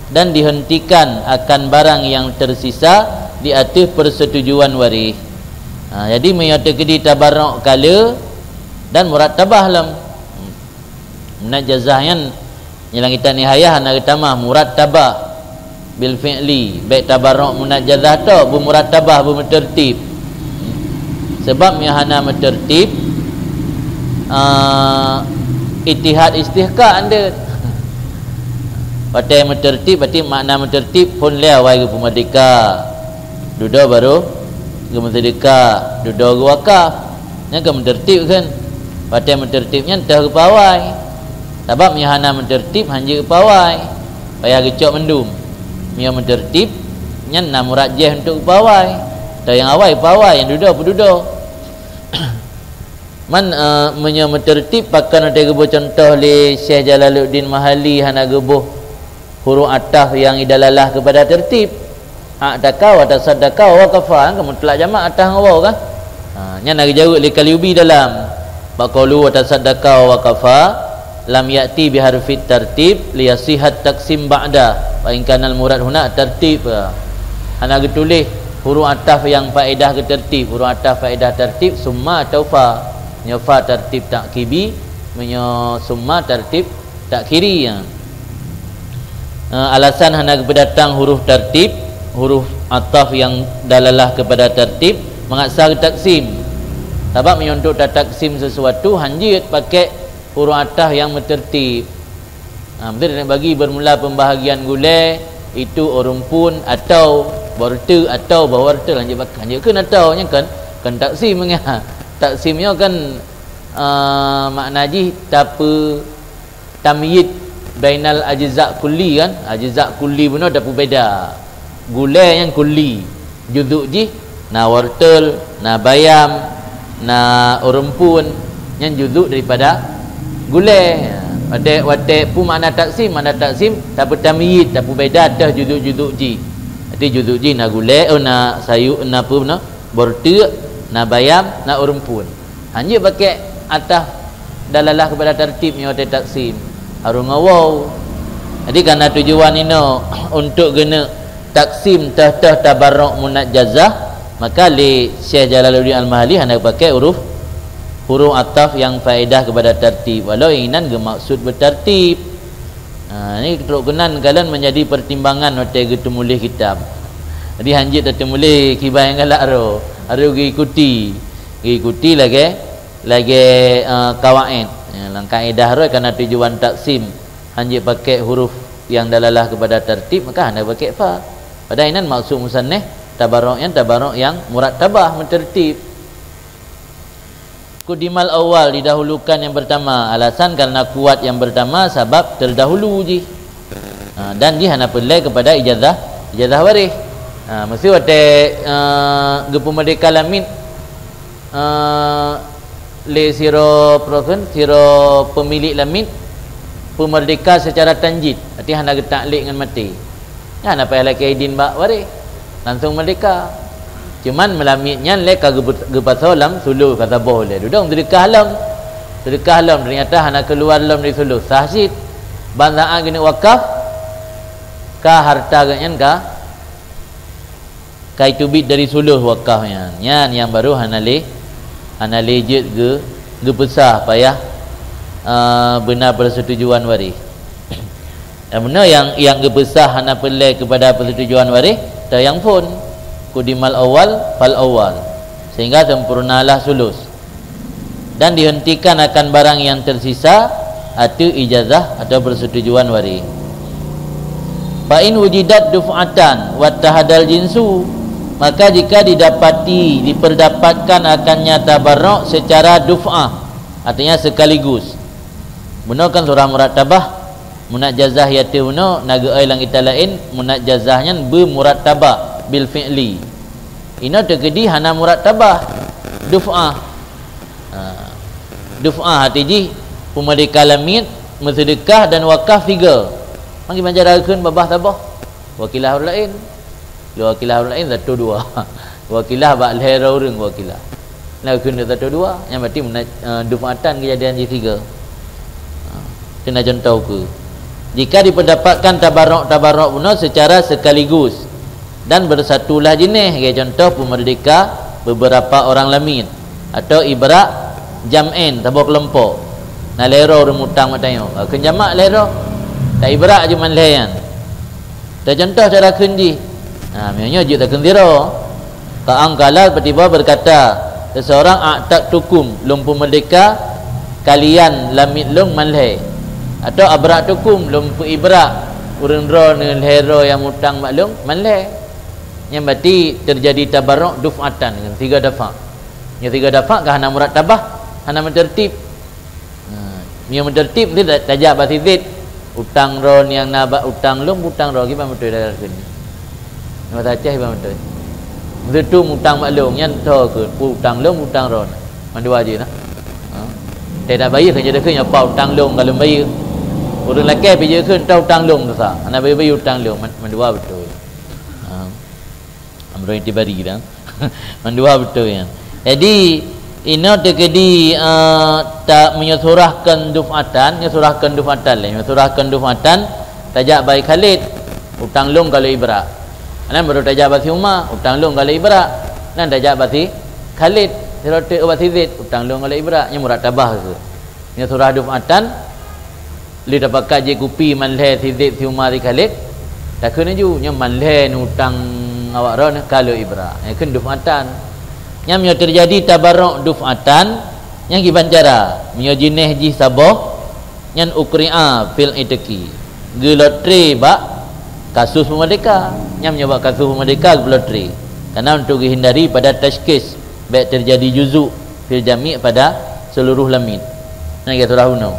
dan dihentikan akan barang yang tersisa di ateueh persetujuan waréh. Ha, jadi meunyoe teukeudi tabarruk kala dan murattabah lom. Munajjazah nyan, nyan lam kitab Nihayah hana geutamah, murattabah bil fi'li, bèk tabarruk munajjazah tok, beumurattabah, beumeuteurtib. Sebab meunyoe hana meuteurtib, ah, ittihad istihqaq andeuet. Watèe meuteurtib, berarti makna meuteurtib, phôn lé awai geupeumeurdeka. Dudoe barô geumeuseudekah, dudoe geuwakaf. Nyan ka meuteurtib kan? Watèe meuteurtib nyan teuh geupeuawai. Sabab meunyoe hana meuteurtib, hanjeuet geupeuawai. Payah geucok mandum. Meunyoe meuteurtib, nyan na murat jih untuk geupeuawai. Atau nyang awai peuawai, nyang dudoe peududoe. Man, eh, meunyoe meuteurtib, pakon watèe geuboh contoh lé Syekh Jalaluddin Mahalli hana geuboh huruf ataf nyang idalalah keupada teurtib. A'taka wa tasaddaqa wa waqafa, kan mutlak jamak ataf ngon waw kan? Ha, nyan na geujaweueb lé Qalyubi dalam bak qaulu wa tasaddaqa wa waqafa, lam ya'ti biharfit tartib liyasihhat taqsim ba'da, wa in kanal murad huna tartib. Hana geutuléh huruf ataf nyang faedah geuteurtib, huruf ataf faedah tartib summa atau fa. Nyoe fa tartib ta'kibi, meunyoe summa tartib takhiri, ya. Eh, alasan hana geupeudatang huruf tartib, huruf ataf nyang dalalah keupada tartib, mangat sa geutaksim. Sabab meunyoe untuk tataksim sesuatu, hanjeuet pakèk huruf ataf nyang meuteurtib. Ha, meuteurtib bagi bermula pembahagian gulèe, itu, ureueng phôn, atau, borteuk, atau, bahwa borteuk, hanjeuet bak-, hanjeuet kheun atau, nyan kan, kan taksim nyan. Taksim nyoe kan, eh, makna jih tapeu-, tamyiz bainal ajza kulli kan? Ajza kulli bunoe tapeubeda. Gulèe nyan kulli. Juzuk jih na wortel, na bayam, na ureueng phôn. Nyan juzuk daripada gulèe. Watèe, watèe peue makna taksim, makna taksim tapeutamyiz, tapeubeda teuh juzuk-juzuk jih. Arti juzuk jih na gulèe, oh, na sayur, na peue bunoe, borteuk, na bayam, na ureueng phôn. Hanjeuet pakèk ataf dalalah keupada tartib meunyoe watèe taksim. Harôh ngon waw. Jadi, karena tujuan inoe untuk geuneuk taksim teuh-teuh tabarruk munajjazah, maka lé Syekh Jalaluddin Al-Mahalli hana geupakèk huruf, huruf ataf nyang faedah keupada tartib, walau inan geumaksud beutartib. Ha, nyoe trok keunan kalon menjadi pertimbangan watèe geuteumuléh kitab. Jadi, hanjeuet tateumuléh kiban nyang galak ro, harôh geuikuti. Geuikuti lagèe, lagèe, eh, kawaid. Ya, lam kaedah ro karena tujuan taksim hanjeuet pakèk huruf nyang dalalah keupada tartib, maka hana pakèk fa. Padahai inan maksud musannif, tabarruk nyan tabarruk nyang murattabah, meuteurtib. Quddimal awwal, didahulukan yang pertama. Alasan karena kuat yang pertama, sabab terdahulu jih. Ha, dan jih hana peureulèe keupada ijazah, ijazah waréh. Ha, meusé watèe, eh, geupeumeurdeka lamiet, eh, lé sidroe peurokon, sidroe peumilék lamiet, peumeurdeka secara tanjid, arti hana geutaklik ngon maté. Nyan hana payah lakèe idin bak waréh, langsông meurdeka. Cuman meulamiet nyan lé ka geupe-, geupasoe lam sulus, ka saboh lé. Dudoe seudeukah lom. Seudeukah lom, ternyata hana keuluar lom dari sulus. Sah cit. Ban saát geuneuk wakaf, ka hareuta geuh nyan ka, ka iteubiet dari sulus wakaf nyan. Nyan nyang barô hana lé, hana lé jeuet geu-, geupeusah payah, eh, beuna persetujuan waréh. Dan beuna nyang, nyang geupeusah hana peureulèe keupada persetujuan waréh, teuh nyang phôn, quddimal awwal fal awwal, sehingga sempurnalah sulus, dan dihentikan akan barang yang tersisa ateueh ijazah atau persetujuan waréh. Fa in wujidat duf'atan wattahadal jinsu, maka jika didapati, diperdapatkan akannya tabarruk secara duf'ah, artinya sekaligus. Bunoe kan surah murattabah, munajjazah yaitu bunoe, na geuai lam kitab laén, munajjazah nyan beumurattabah bil fi'li. Inoe teukeudi hana murattabah, duf'ah. Ha. Duf'ah arti jih, peumerdeka lamiet, meuseudeukah dan wakaf sigoe. Mangki banjara kheun babah saboh. Wakilah ureuëng laén. Lé wakilah ureuëng laén satu dua. Wakilah bak lhée droe ureuëng wakilah. Nah, kheun satu dua, nyang berarti mena-, eh, duf'atan keujadian jih sigoe. Ha. Keuneuk contoh keu. Jika diperdapatkan tabarruk-tabarruk bunoe secara sekaligus dan bersatulah jeuneh, lagée contoh peumerdeka beberapa orang lamiet, atau ibrak jam'an, saboh keulompok. Na lhée droe ureuëng mutang bak tanyoe. Kheun jamak lhée droe. Ta ibrak jeuet man lhée nyan. Teucontoh cara kheun jih. Ha, meunyoe jeuet takheun sidroe. Ka angkala tiba-tiba berkata, seseorang a'taqtukum, lôn peumerdeka kalian lamiet lôn man lhée. Atau abraktukum, lôn peuibrak ureuëng droeneuh lhée droe nyang mutang bak lôn man lhée. Nyan berarti terjadi tabarruk duf'atan, sigoe dafa'. Nyoe sigoe dafa' ka hana murattabah, hana meuteurtib. Ha, meunyoe meuteurtib meusti ta-, tajak bak si Zaid, utang droe nyang na bak utang lôn, utang droe, kiban beutôi dah kheun. Bahasa Aceh kiban beutôi. Meusti tu utang bak lôn, nyan tho kheun, utang lôn, utang droe. Mandua jih na. Ha. Teuh tabayeue kheun jadi kheun apa utang lôn ka lôn bayeue. Ureuëng lakée pih jeuet kheun tho utang lôn teusa. Hana bayeue-bayeue utang lôn, man-, mandua beutôi. Ha. Amrun itibari dah. Mandua beutôi nyan. Jadi, inoe teukeudi, eh, ta-, meunyoe surah kheun duf'atan, nyoe surah kheun duf'atan lé. Nyoe surah kheun duf'atan, tajak bak si Khalid, utang lôn ka lôn ibrak. Nyan baru tajak bak si Umar, utang lôn ka lôn ibrak. Nyan tajak bak si Khalid, sidroe teuk bak si Zaid, utang lôn ka lôn ibrak. Nyan murattabah keu. Nyoe surah duf'atan, lé tapakat jih kupi man lhée si Zaid, si Umar, si Khalid, takheun laju, nyoe man lhée neutang awak droeneuh ka lôn ibrak. Nyan kheun duf'atan. Nyan meunyoe teujadi tabarruk duf'atan, nyan kiban cara. Meunyoe jeuneh jih saboh, nyan ukri'a fil itqi. Geulotre bak kasus peumerdeka. Nyan meunyoe bak kasus peumerdeka geupeulotre. Karena untuk geuhindari pada tashkhis, bék teujadi juzuk fil jami' pada seluruh lamiet. Nyan lagée surah bunoe.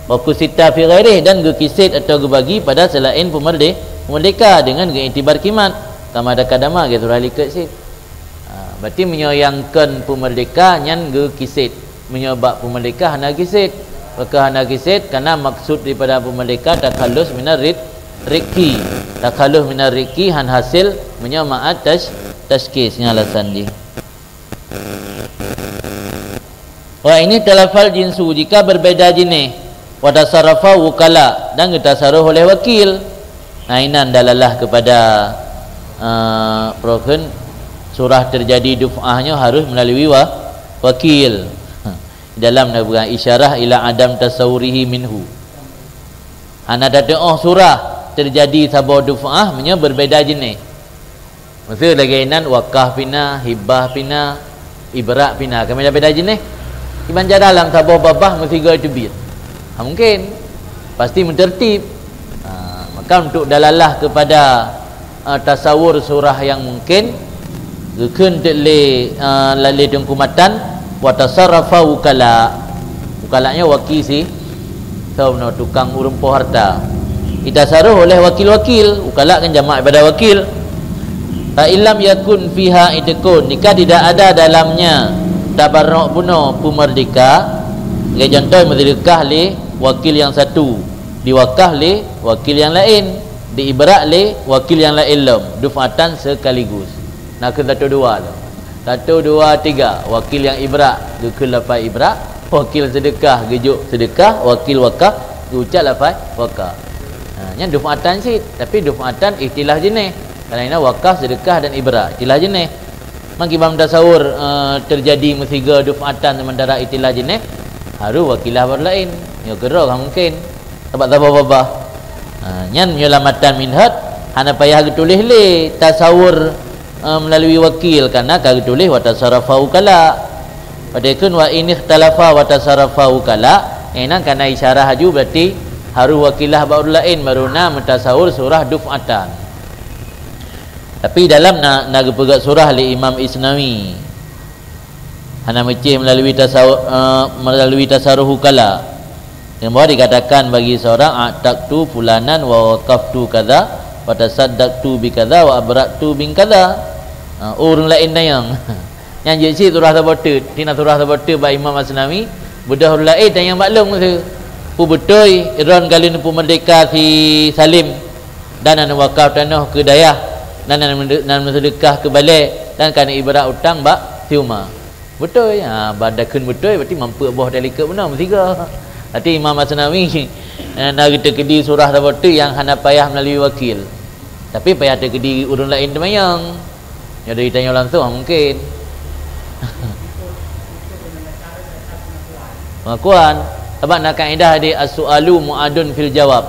Wa qusita fi ghairih, dan geukisét atau geubagi pada seulaén peumerde-, peumerdeka deungon geuiktibar kimat. Kama taqaddama, lagée surah likot cit. Ha, berarti meunyoe nyang kheun peumerdeka nyan geukisét. Meunyoe bak peumerdeka hana kisét. Pakon hana kisét? Karena maksud daripada peumerdeka takhallus minar rid-, riqi. Takhallus minar riqi han hasil meunyoe ma'at tash-, tashkhis, nyan alasan jih. Wa in ikhtalafal jinsu, jika berbeda jeuneh, wa tasarrafa wukala, dan geutasaruf oleh wakil. Nah, inan dalalah kepada, eh, peue kheun, surah terjadi duf'ah nyoe harus melalui wa-, wakil. Dalam na peugah isyarah ila adam tasawurihi minhu. Hana tateuoh surah terjadi saboh duf'ah meunyoe berbeda jeuneh. Miseu lagée inan wakaf pih na, hibah pih na, ibrak pih na. Ka beda-beda jeuneh. Kiban cara lam saboh babah meusigoe teubiet? Ha, mungken. Pasti meuteurtib. Ha, maka untuk dalalah kepada, ha, tasawur surah nyang mungken, geukheun teuk lé, ha, lé Teungku Matan, wa tasarrafa wukala. Wukala nyoe waki si Soe bunoe tukang ureuëng po harta. Itasaruf oleh wakil-wakil, wukala kan jamak daripada wakil. Fa illam yakun fiha itqun, jika tidak ada dalamnya tabarruk bunoe peumerdeka, lagée contoh meudeukah lé wakil nyang satu, diwakaf lé wakil nyang laén, diibrak lé wakil nyang laén lom, duf'atan sekaligus. Na kheun satu dua lom. Satu, dua, tiga. Wakil nyang ibrak, geukheun lafai ibrak. Wakil seudeukah, geujok seudeukah. Wakil wakaf, geucap lafai wakaf. Ha, nyan duf'atan cit, tapi duf'atan ikhtilaf jeuneh. Karena wakaf, seudeukah dan ibrak, ikhtilaf jeuneh. Mangki bak tasawur, eh, terjadi meusigoe duf'atan sementara ikhtilaf jeuneh, harus wakilah baru laén. Nyoe keudroe ka mungken. Sabab saboh babah. Ha, nyan meunyoe lam matan minhaj, hana payah geutuléh lé tasawur, eh, meulalu wakil, karena ka geutuléh wa tasarrafa wukala. Padahai kheun wa in ikhtalafa wa tasarrafa wukala, eh, nyan kana isyarah laju, berarti Harus wakilah bak ureuëng laén baru na meutasawur surah duf'atan. Tapi dalam na, na geupeugah surah lé Imam Isnawi. Hana meucéh meulalu tasaw-, eh, meulalu tasarruh wukala. Nyang bahwa dikatakan bagi seorang, "A'taqtu fulanan wa waqaftu kadza, wa tasaddaqtu bi kadza, wa abra'tu bin kadza." Ha, ureuëng laén tanyong. Nyang jeuet cit surah saboh teuk, tina surah saboh teuk bak Imam Asnawi, beudôh ureuëng laén tanyong bak lôn tu. Peue beutôi, droen ka lheueh peumerdeka si Salim, dan na wakaf tanoh keu dayah, dan na, na meuseudeukah keu balée, dan ka na ibrat utang bak si Uma. Beutôi, ha, ban takheun beutôi, berarti mampu boh tali keu beuna meusigoe. Berarti Imam Asnawi, eh, na geuteukeudi surah saboh teuk nyang hana payah meulalu wakil. Tapi payah teukeudi ureuëng laén teumanyong. Nyoe dari tanyoe langsung, ah, mungkin. Pengakuan. Sabab na kaedah di as-su'alu mu'adun fil jawab.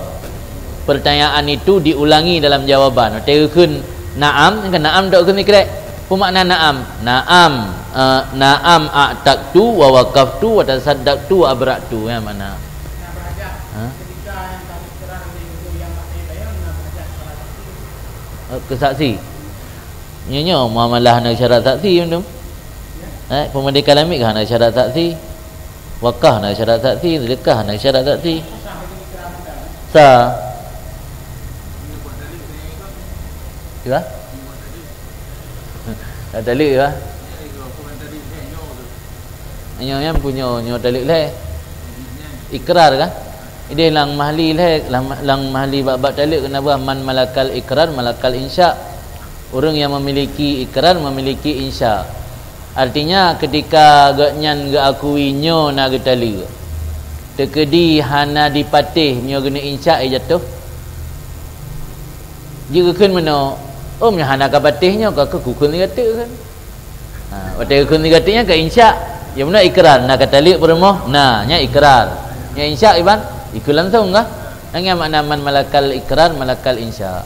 Pertanyaan itu diulangi dalam jawaban. Watée geukheun na'am, kan na'am dok kheun sikrek. Peue makna na'am? Na'am, eh, na'am a'taqtu wa waqaftu wa tasaddaqtu wa abra'tu. Ya, makna. Ha? Eh, keu saksi. Nyoe, nyoe muamalah hana syarat saksi mandum. Eh, peumerdeka lamiet ka hana syarat saksi. Wakaf hana syarat saksi, sedekah hana syarat saksi. Sa. Iya? Tak ada ya? Nyoe nyan punyo nyoe taleuek lhée. Ikrar kan? Ideh lam mahli lhée, lam, lam mahli bab-bab taleuek keunan buah man malakal ikrar, malakal insya. Ureuëng yang memiliki ikrar, memiliki insya. Artinya, ketika gobnyan geuakui nyoe na geutaleuek, teukeudi hana dipatéh meunyoe geuneuk insya, eh, jatuh. Jeuet geukheun meunoe, "Oh, meunyoe hana kapatéh nyoe, ka keu kukheun sigateuk kheun." Ha, watée geukheun sigateuk nyan ka insya, ya meunoe ikrar, na kataleuek peurumoh, na, nyan ikrar. Nyan insya iban, ikheun langsung kah? Nyan makna man malakal ikrar, malakal insya.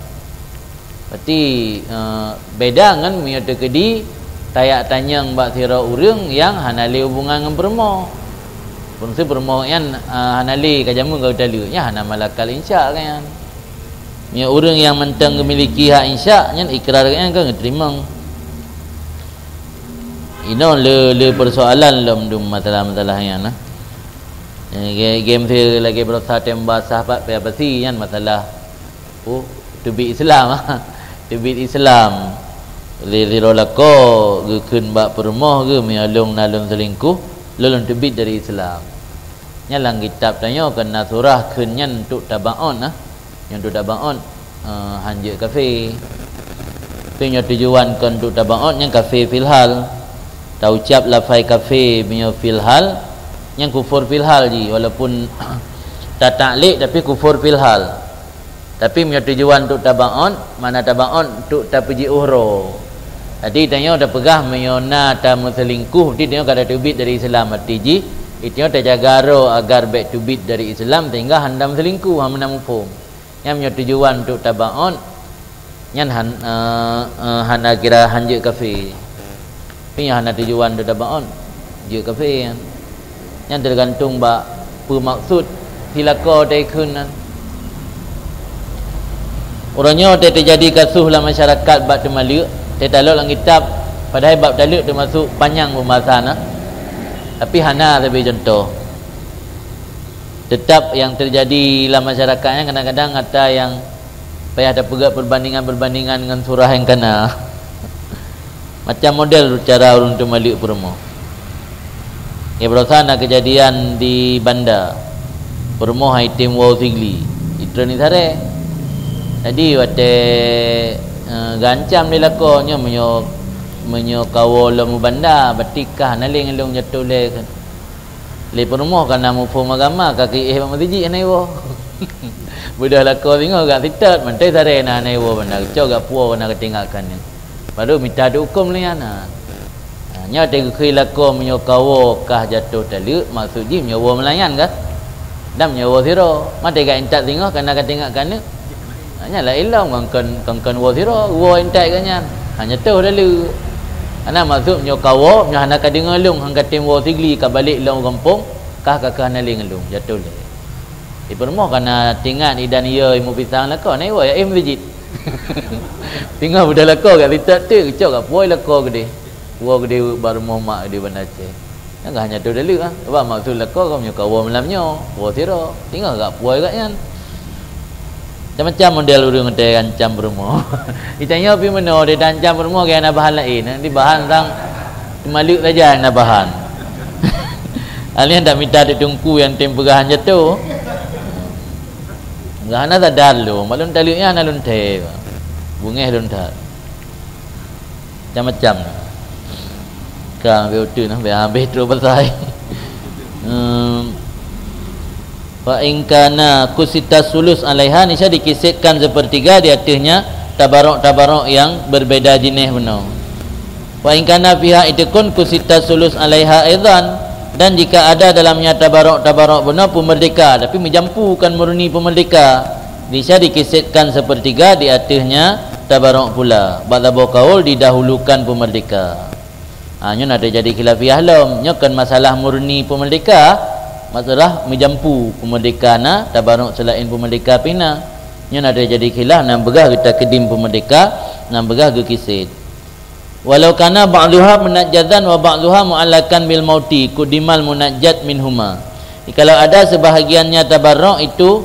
Berarti, eh, beda ngon meunyoe teukeudi tayak tanyong bak sidroe ureuëng nyang hana lé hubungan ngon peurumoh. Peue maksud peurumoh nyan, eh, hana lé ka jameun ka geutaleuek, nyan hana malakal insya kan nyan. Meunyoe ureuëng nyang mantong geumiliki hak insya, nyan ikrar gobnyan ka geuteurimong. Inoe le, le persoalan lom dum masalah-masalah nyan, nah. Eh, ge-, game si lagi berusaha tembak sahabat payah basi nyan masalah, oh, teubiet Islam. Teubiet Islam. Lé sidroe lakoe geukheun bak peurumoh geuh, "Meunyoe lôn na lôn selingkuh, lôn, lôn teubiet dari Islam." Nyan lam kitab tanyoe keu na surah kheun nyan untuk tabaot, nah. Nyan untuk tabaot, eh, hanjeuet kafé. Tapi nyoe tujuan kon untuk tabaot nyan kafé fil hal. Taucab lafai kafé meunyoe fil hal, nyan kufur fil hal jih, walaupun tataklid tapi kufur fil hal. Tapi meunyoe tujuan untuk tabaot, makna tabaot untuk tapeujiôh droe. Jadi tanyoe tapeugah meunyoe na tameuselingkuh, jadi tanyoe ka tateubiet dari Islam, arti jih, tanyoe tajaga droe agar bék teubiet dari Islam sehingga hana tameuselingkuh, hana meuphom. Nyan meunyoe tujuan untuk tabaot, nyan han-, eh, eh, hana kira hanjeuet kafé. Tapi nyang hana tujuan untuk tabaot, jeuet kafé nyan. Nyan teugantung bak peue maksud si lakoe teuh kheun nyan. Uroe nyoe teuh teujadi kasus lam masyarakat bab teumaleuek, teuh talok lam kitab, padahai bab taleuek teumasuk panyang pembahasan, nah. Tapi hana sabe cuntoh. Teutap nyang teujadi lam masyarakat nyan kadang-kadang atra nyang payah tapeugét peurbandingan-peurbandingan ngon surah nyang kana. Macam model cara ureuëng teumaleuek peurumoh. Ya, baroesa na keujadian di Banda. Peurumoh hai tem woe sigli, itreun isaré. Jadi, watée, eh, geuancam lé lakoe nyoe, meunyoe, meunyoe kawoe lom u Banda, berarti kah hana lé ngon lôn jatoh lé. Lé peurumoh ka na muphom agama, ka keu éh bak meuseujid hana iwoe. Beudôh lakoe singoh gak sitot, mantong saré na hana iwoe banda, cok gak puwoe na geutinggai keu aneuk. Baru mita teuhukôm lé nyan, ha. Ha, nyoe teugeukheun lakoe meunyoe kawoe kah jatoh taleuek, maksud jih meunyoe woe meulayan kah? Dan meunyoe woe sidroe, maté gak intat singoh ka na geutinggai keu aneuk. Ha, nyan laén lom, kon, kon, kon woe sidroe, woe intat geuh nyan. Ha, nyoe toh taleuek. Hana maksud nyoe kawoe, nyoe hana kadeungoe lôn, han katem woe sigli, kabalek lom gampông, kah ka keuh hana lé ngon lôn, jatoh lé. Di peurumoh ka na tingat idan ie ilmu pisang lakoe, na iwoe ya eh meuseujid. Singoh beuda lakoe gak sitak teuk, cok gak puwoe lakoe geudeh. Puwoe geudeh bak rumoh mak geudeh Banda Aceh. Nyan ka hana teudeuleu ah. Sebab maksud lakoe ka meunyoe ka woe malam nyoe, woe sira. Singoh gak puwoe gak nyan. Macam-macam model ureuëng teuh ancam peurumoh. Itanyoe pi meunoe deh ancam peurumoh gaya na bahan laén, di bahan sang teumaleuek saja na bahan. Alien tak mita teungku yang tem peugah han jatuh. Enggak hana sadar lom, maklum taleuek nyan hana lôn thèe. Bungéh lôn that. Macam-macam. Ka ambil uteuen nah, biar habéh terus pasai. Hmm. Fa in kana kusita sulus alaiha, niscaya dikisetkan sepertiga di atasnya tabarok-tabarok yang berbeda jenis bunoe. Fa in kana fiha itikun kusita sulus alaiha aidan, dan jika ada dalamnya tabarok-tabarok bunoe peumerdeka, tapi meujampu bukan murni peumerdeka, niscaya dikisetkan sepertiga di atasnya tabarok pula. Bak saboh kaul didahulukan peumerdeka. Ha, nyoe na teujadi khilafiah lom. Nyoe kon masalah murni peumerdeka, masalah meujampu peumerdeka na, tabarok seulaén peumerdeka pih na. Nyoe na teujadi khilaf, nyang peugah geutakeudim peumerdeka, nyang peugah geukiset. Walau kana ba'dhuha munajjazan wa ba'dhuha mu'allakan bil mauti, kudimal munajjat minhuma. Kalau ada sebahagiannya tabarok itu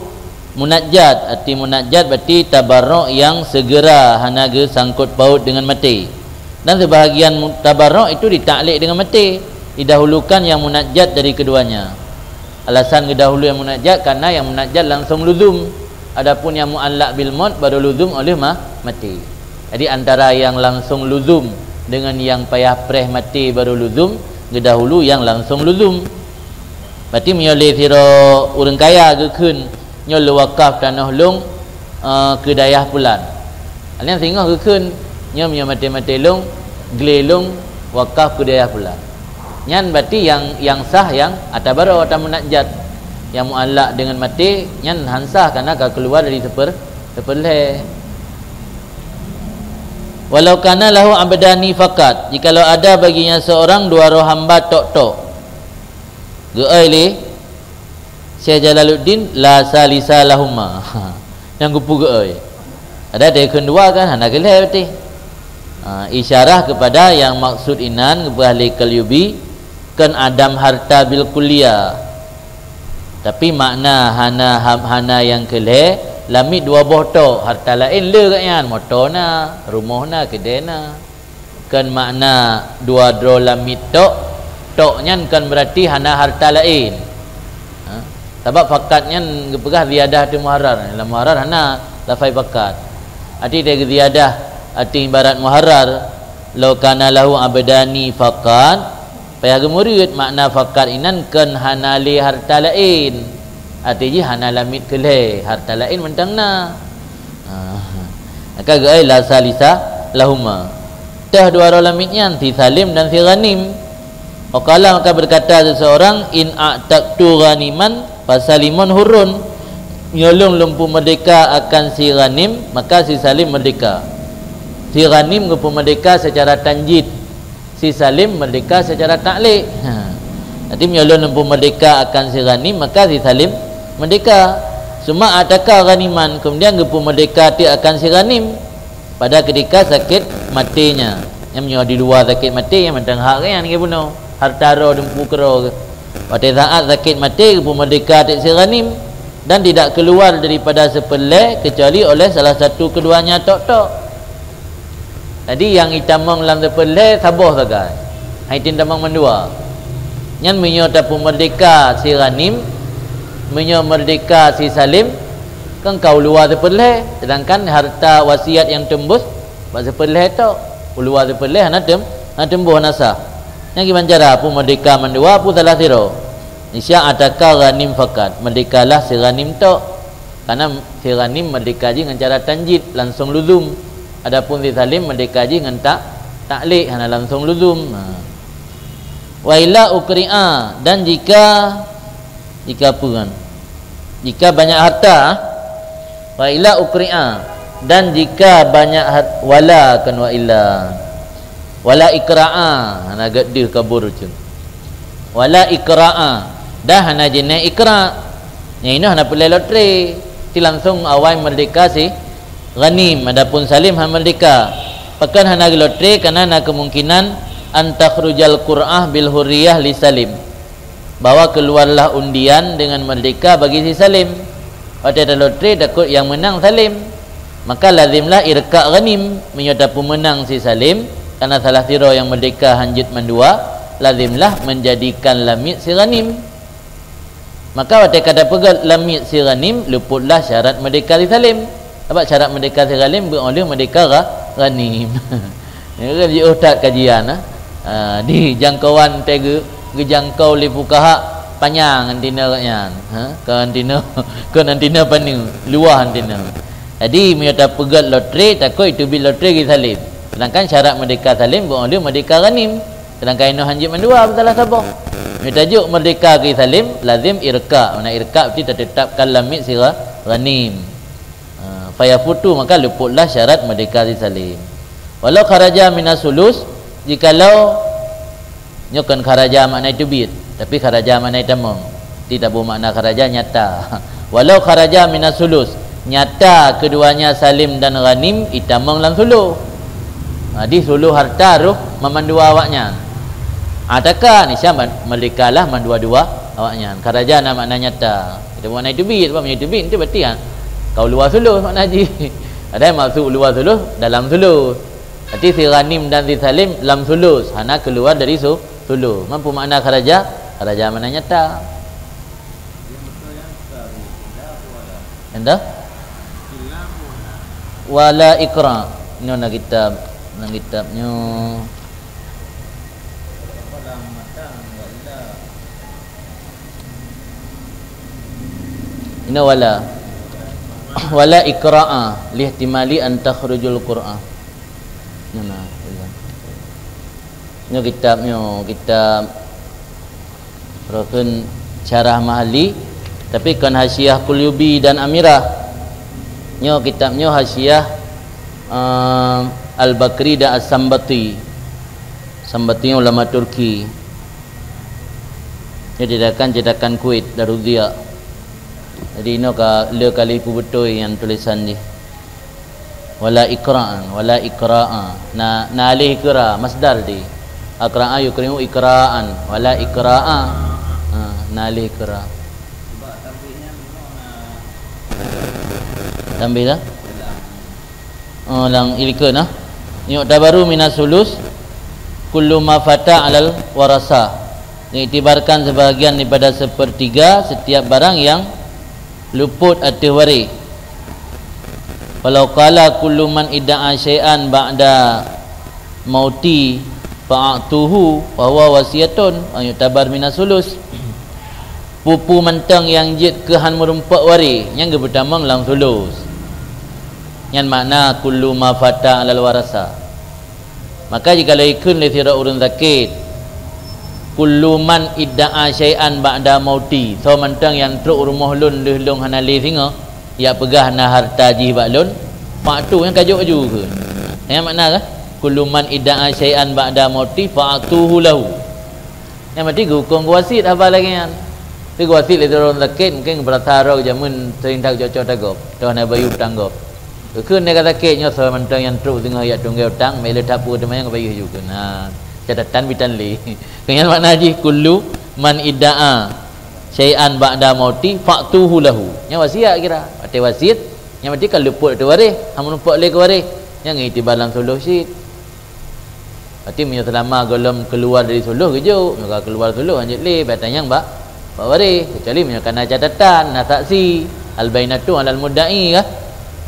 munajjat, arti munajjat berarti tabarok yang segera hana geusangkot paut dengan maté. Dan sebahagian mu-, tabarok itu ditaklek dengan maté, didahulukan yang munajjat dari keduanya. Alasan geudahulu yang munajjat karena yang munajjat langsung luzum. Adapun yang muallak bil maut baru luzum oleh ma-, maté. Jadi antara yang langsung luzum dengan yang payah preh maté baru luzum, geudahulu yang langsung luzum. Berarti meunyoe lé sidroe ureuëng kaya geukheun, "Nyoe lôn wakaf tanoh lôn, eh, keu dayah pulan." Nyan singoh geukheun, "Nyoe meunyoe maté-maté lôn, glé lôn wakaf keu dayah pulan." Nyan berarti yang, yang sah yang atabarok atawa munajjat. Yang muallak dengan maté, nyan han sah karena ka keuluwa dari seper-, seperlhée. Walau kana lahu abdani fakat, jikalau ada baginya seorang dua droe hamba tok-tok. Geuoi lé Syekh Jalaluddin, "La salisa lahuma." Nyang geupeu geuoi. Ada deh kheun dua kan, hana geulhée beuteh. Ha, isyarah kepada yang maksud inan geupeugah lé Qalyubi, kon adam harta bil kulliyah. Tapi makna hana, ha-, hana nyang keu lhée, lamiet dua boh tok, harta laén le geuh nyan, moto na, rumoh na, keudée na. Kon makna dua droe lamiet tok, tok nyan kon berarti hana harta laén. Ha? Sabab fakat nyan geupeugah ziyadah ateueh muharrar. Lam muharrar hana lafai fakat. Arti dia ziyadah ateueh ibarat muharrar, "Lau kana lahu abdani fakat," payah geumureuet makna fakat inan kon hana lé harta laén. Arti jih hana lamiet keu lhée, harta laén mantong na. Ha. Maka geuai la salisa lahuma. Teuh dua droe lamiet nyan, si Salim dan si Ghanim. Faqala, maka berkata seseorang, "In a'taqtu Ghaniman fasalimun hurrun." Meunyoe lôn lôn peumeurdeka akan si Ghanim, maka si Salim meurdeka. Si Ghanim geupeumeurdeka secara tanjid. Si Salim meurdeka secara taklek. Ha. Berarti meunyoe lôn lôn peumeurdeka akan si Ghanim, maka si Salim meurdeka. Summa ataka Ghaniman, kemudian geupeumeurdeka teuk akan si Ghanim pada ketika sakit matenya. Nyang meunyoe di luwa sakét maté, nyang mantong hak geuh nyan geubunoe. Harta droe dumpeue keudroe geuh. Watée saát sakét maté, geupeumeurdeka teuk si Ghanim dan tidak keluar daripada seupeureulée kecuali oleh salah satu keduanya tok-tok. Jadi, nyang itamong lam seupeureulée saboh sagai. Hai tin tamong mandua. Nyan meunyoe tapeumeurdeka si Ghanim, meunyoe meurdeka si Salim, kan ka u luwa seupeureulée, sedangkan harta wasiat nyang teumbus bak seupeureulée tok. U luwa seupeureulée hana tem-, hana teumbus, hana sah. Nyan kiban cara, peue meurdeka mandua, peue salah sidroe. Nisya ataka Ghanim fakat, meurdekalah si Ghanim tok. Karena si Ghanim meurdeka jih ngon cara tanjid, langsung luzum. Adapun si Salim meurdeka jih ngon tak, taklek, hana langsung luzum. Ha. Wa illa ukri'a, dan jika, jika apa kan? Jika banyak harta, wa illa ukri'a, dan jika banyak har-, wala kan wa illa. Wala ikra'a, hana gét deuh kabur cun. Wala ikra'a, dah hana jeuneh ikra'. Nyang inoe hana peureulée lotre, ti langsong awai meurdeka si ghanim, adapun salim hana meurdeka. Pakon hana geulotre? Karena na kemungkinan an takhrujal qur'ah bil hurriyah li salim, bahwa keluarlah undian dengan merdeka bagi si salim. Watée talotre takot nyang meunang salim, maka lazimlah irka ghanim. Meunyoe tapeumeunang si salim, karena salah sidroe nyang meurdeka hanjeuet mandua, lazimlah menjadikan lamiet si ghanim. Maka watée ka tapeugét lamiet si ghanim, luputlah syarat meurdeka si salim. Sabab syarat meurdeka si salim beu óh lheueh meurdeka gha-, ghanim. Nyoe kan jiôh that kajian, ah. Ah, di jangkauan teuh geu-, geujangkau lé fukaha panyang antina gobnyan. Ha? Kon antina, kon antina paneuk, luwah antina. Jadi, meunyoe tapeugét lotre, takot teubiet lotre keu salim. Sedangkan syarat meurdeka salim beu óh lheueh meurdeka ghanim. Sedangkan inoe hanjeuet mandua, salah saboh. Meunyoe tajok meurdeka keu salim, lazim irka. Makna irka berarti tatetapkan lamiet si gha-, ghanim. Ha, fayafutu, maka luputlah syarat meurdeka si salim. Walau kharaja minas sulus, jikalau nyoe kon kharaja makna teubiet, tapi kharaja makna tamong. Ti taboh makna kharaja nyata. Walau kharaja minas sulus, nyata keduanya salim dan ghanim itamong lam suluh. Ha, di suluh harta roh mandua awaknyan. Ataka, nisya man-, meurdekalah mandua-dua awaknyan. Kharaja na makna nyata. Kita buat na teubiet, buat meunyoe teubiet, itu berarti, ha, ka u luwa suluh makna jih. Ada yang masuk u luwa suluh, dalam suluh. Berarti si ghanim dan si salim lam sulus, hana keluar dari su-, suluh. Mampu makna kharaja, kharaja makna nyata. Entah? Wala ikra. Nyoe na kitab, na kitab nyoe. Inoe wala. Wala ikra'a lihtimali an takhrujul Qur'an. Nyoe na, iya. Nyoe kitab nyoe, kitab Rukun Syarah Mahalli, tapi kon hasyiah Qultubi dan Amirah. Nyoe kitab nyoe hasyiah, ehm, Al-Bakri dan As-Sambati. Sambati ulama Turki. Nyoe cetakan, cetakan Kuwait, Darudhiya. Jadi, inoe ka le kali peubeutôi nyang tulisan jih. Wala ikra'an, wala ikra'a. Na, na aleh ikra, masdar di. Akra'a yukri'u ikra'an, wala ikra'a. Ha, na aleh ikra. Tambah dah? Oh, lam ilikeun, ah. Yu'tabaru minas sulus kullu ma fata alal warasa. Diiktibarkan sebahagian daripada sepertiga setiap barang yang luput ateueh waréh. Walau qala kullu man idda'a syai'an ba'da mauti fa'atuhu fa huwa wasiyatun, fa yu'tabar minas sulus. Peue-peue mantong nyang jeuet keu han meurumpok waréh, nyan geupeutamong lam sulus. Nyan makna kullu ma fata alal warasa. Maka jikalau ikheun lé sidroe ureuëng sakét, "Kullu man idda'a syai'an ba'da mauti," soe mantong nyang trok rumoh lôn lheueh lôn hana lé singoh, jak peugah na hareuta jih bak lôn, fa'tu, nyang ka jok laju kheun. Nyan makna kah? "Kullu man idda'a syai'an ba'da mauti fa'tuhu lahu." Nyan berarti geuhukôm geuwasiet haba lagée nyan. Tapi geuwasiet lé sidroe ureuëng sakét, mungken geupeurasa droe jameun sering that geucok-cok that gob, toh na bayeue utang gob. Geukheun lé ka sakét nyoe, soe mantong nyang trok singoh jak tunggée utang, meulet that peue teuma nyang bayeue ju kheun. Ha, catatan bitan lé. Nyan makna jih, "Kullu man idda'a syai'an ba'da mauti fa'tuhu lahu." Nyan wasiat kira. Watée wasiet, nyan berarti ka luput ateueh waréh, han meurumpok lé keu waréh. Nyan ngon iktibar lam sulus cit. Berarti meunyoe seulama gohlom keuluwa dari sulus geujok, meunyoe ka keuluwa sulus hanjeuet lé, bah tanyong bak, bak waréh. Keucuali meunyoe ka na catatan, na saksi, al-bayyinatu 'alal mudda'i kah?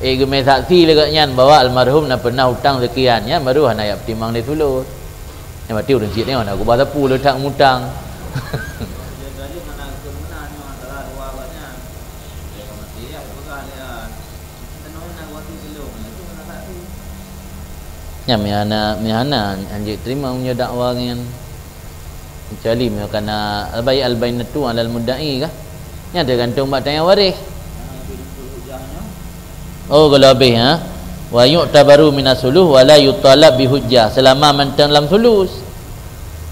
Eh, geumé saksi lé gobnyan bahwa almarhum na pernah utang sekian, nyan baru hana jak peutimang lé sulus. Nyan berarti ureuëng cit nyoe na geuba sapeue le that mutang. Nyan meuhana, meuhana hanjeuet teurimong meunyoe dakwa nyan. Kecuali meunyoe kana al-bay-, al-bayyinatu 'alal mudda'i kah? Nyan teugantung bak tanyong waréh. Oh, kalau habéh, ha? "Wa yu'tabaru minas sulus wa la yutalab bi hujjah," seulama mantong lam sulus.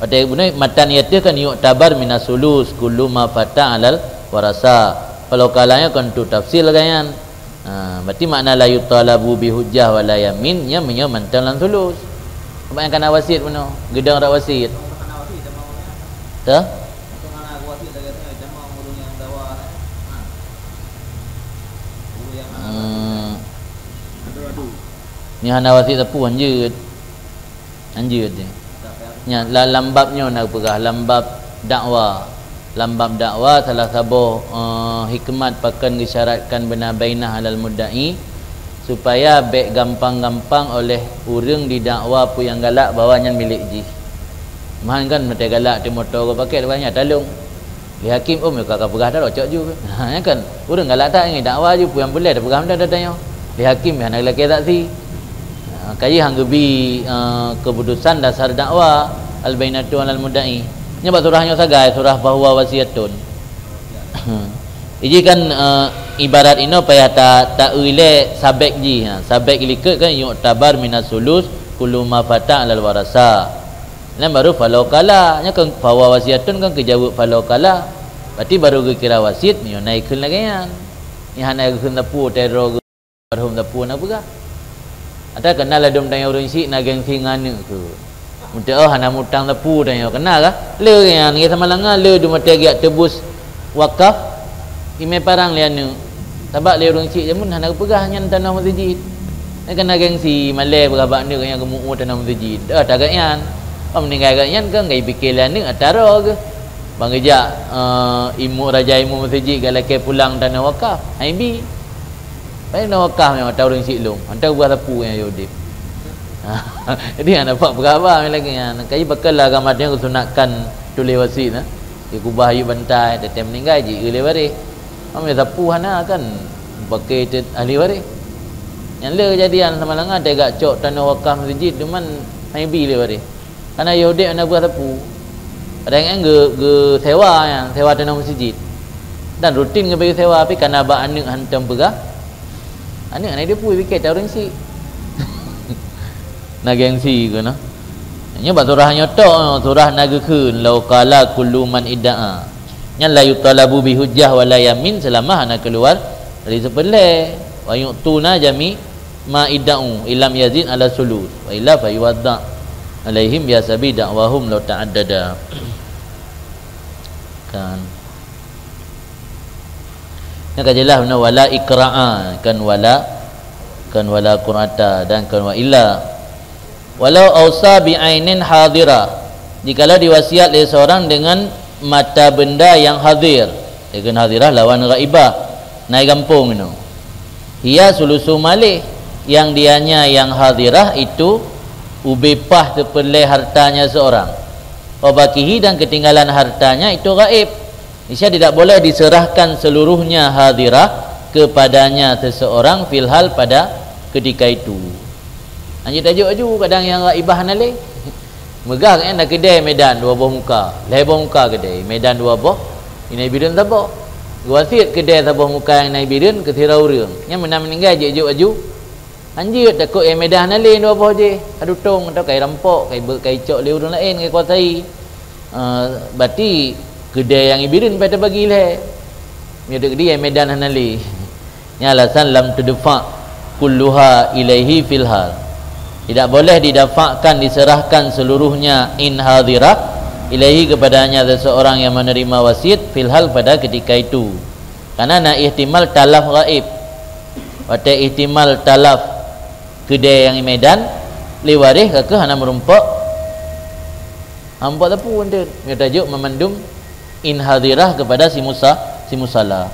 Watée bunoe matan ié teuh kan, "Yu'tabar minas sulus kullu ma fata 'alal warasa." Kalau kalah nyoe kon tu tafsir lagèe nyan. Ha, berarti makna la yutalabu bi hujjah wa la yamin, nyan meunyoe mantong lam sulus. Apa nyang kana wasiet bunoe? Geudong rak wasiet. Tah? Hmm. Nyan hana wasiet sapeue, hanjeuet. Hanjeuet nyan. Nyan, la-, lam bab nyoe na geupeugah, lam bab dakwa. Lam bab dakwa salah saboh, eh, hikmat pakon geusyaratkan beuna bainah alal mudda'i, supaya bèk gampang-gampang oleh ureueng didakwa peue nyang galak bahwa nyan milék jih. Meuhan kan meutée galak teuh moto geuh pakék, bahwa nyan talong. Lé hakim, "Oh, meuka ka peugah dah, cok ju." Ha, nyan kan. Ureueng galak that ngon dakwa ju, peue nyang peureulèe tapeugah mantong tanyoe. Lé hakim hana lakèe saksi. Ha, ka jih han geubi, eh, keputusan dasar dakwa, al-bainatu alal mudda'i. Nyoe bak surah nyoe sagai, surah fahuwa wasiyatun. Iji kan, eh, ibarat inoe payah ta, ta-eu ilèe sabek jih. Ha, sabek likot kan yu'tabar minas sulus kullu ma fata alal warasa. Nyan baru falau kala. Nyan kan fahuwa wasiyatun kan geujaweueb falau kala. Berarti baru geukira wasiet meunyoe na ikheun lagèe nyan. Nyan hana geukheun sapeue, teuh droe geuh, almarhum sapeue na peugah. Atawa keunan ladôm tanyoe ureueng syik na gengsi ngon aneuk keuh. Meuteu'oh hana mutang sapeue tanyoe, keunan kah? Le nyan, ngon sama langa le dum watèe geujak teubus wakaf, imè parang lé aneuk. Sabab lé ureueng chik jameun hana geupeugah nyan tanoh meuseujid. Nyan keunan gengsi, malèe peugah bak aneuk nyang geumeu'ue tanoh meuseujid. Dah tagak nyan. Ban meuninggai gobnyan kan geupiké lé aneuk atra geuh. Ban geujak, eh, imeum, raja imeum meuseujid galakèe pulang tanoh wakaf. Hana ibi. Paléng tanoh wakaf nyoe atra ureueng chik lom. Hantom geupeugah sapeue nyang udép. Jadi hana pat peugah haba lagèe nyan. Kaji pakon lah agama nyoe geusunatkan tuléh wasiet, nah. Dikeubah ayue bantai, teuntèe meuninggai ji-eu lé waréh. Meunyoe sapeue hana kan, paké teuh ahli waréh. Nyan le keujadian sama langa teuh geujak cok tanoh wakaf meuseujid, teuma hana ibi lé waréh. Karena Yahudi hana peugah sapeue. Padahai nyan geu-, geusewa nyan, sewa tanoh meuseujid. Dan rutin geubi sewa, tapi karena bak aneuk hantom peugah, aneuk hana ipeue, piké atra ureueng chik. Na gengsi keunan. Nyoe bak surah nyoe tok, surah na geukheun, "Lau kala kullu man idda'a." Nyan la yutalabu bi hujjah wa la yamin, seulama hana keuluar dari seupeulèe. "Wa yu'tuna jami' ma idda'u, illam yazid ala sulus, wa illa fayuwadda' alaihim bihasabi da'wahum lau ta'addada." Kan. Nyan ka jeulaih bunoe, wala ikra'a, kan wala, kan wala qur'ata, dan kan wa illa. Walau ausa bi ainin hadirah, jikalau diwasiat lé seorang dengan mata benda yang hadir, ya kan, hadirah lawan ghaibah, na i gampông inoe. Hiya sulusu malih, yang dianya yang hadirah itu ubé paih seupeulèe hartanya seorang. Wa baqihi, dan ketinggalan hartanya itu gaib. Isya tidak boleh diserahkan seluruhnya hadirah kepadanya seseorang fil hal pada ketika itu. Hanjeuet tajok aju, kadang nyang ghaibah hana lé. Meugah kan na keudè Medan dua boh muka, lhèe boh muka keudè, Medan dua boh, inan Ibireuen saboh. Geuwasiet keudè saboh muka nyang na Ibireuen keu sidroe ureueng. Nyan meunan meuninggai jeuet jok aju. Hanjeuet, takot nyang Medan hana lé dua boh jih. Ka dutông atawa ka irampok, ka ibe-, ka icok lé ureueng laén, ka ikuasai. Ah, berarti keudè nyang Ibireuen payah tabagi lhèe. Meunyoe keudè nyang Medan hana lé. Nyan alasan lam tudfa' kulluha ilaihi fil hal. Tidak boleh didafakkan, diserahkan seluruhnya in hadirah ilaihi kepadanya seseorang yang menerima wasiat fil hal pada ketika itu. Karena na ihtimal talaf gaib. Watèe ihtimal talaf keudè nyang Medan, lé waréh ka keuh hana meurumpok. Hana meurumpok sapeue enteuk. Nyoe tajok meumandum in hadirah kepada si musa-, si musala.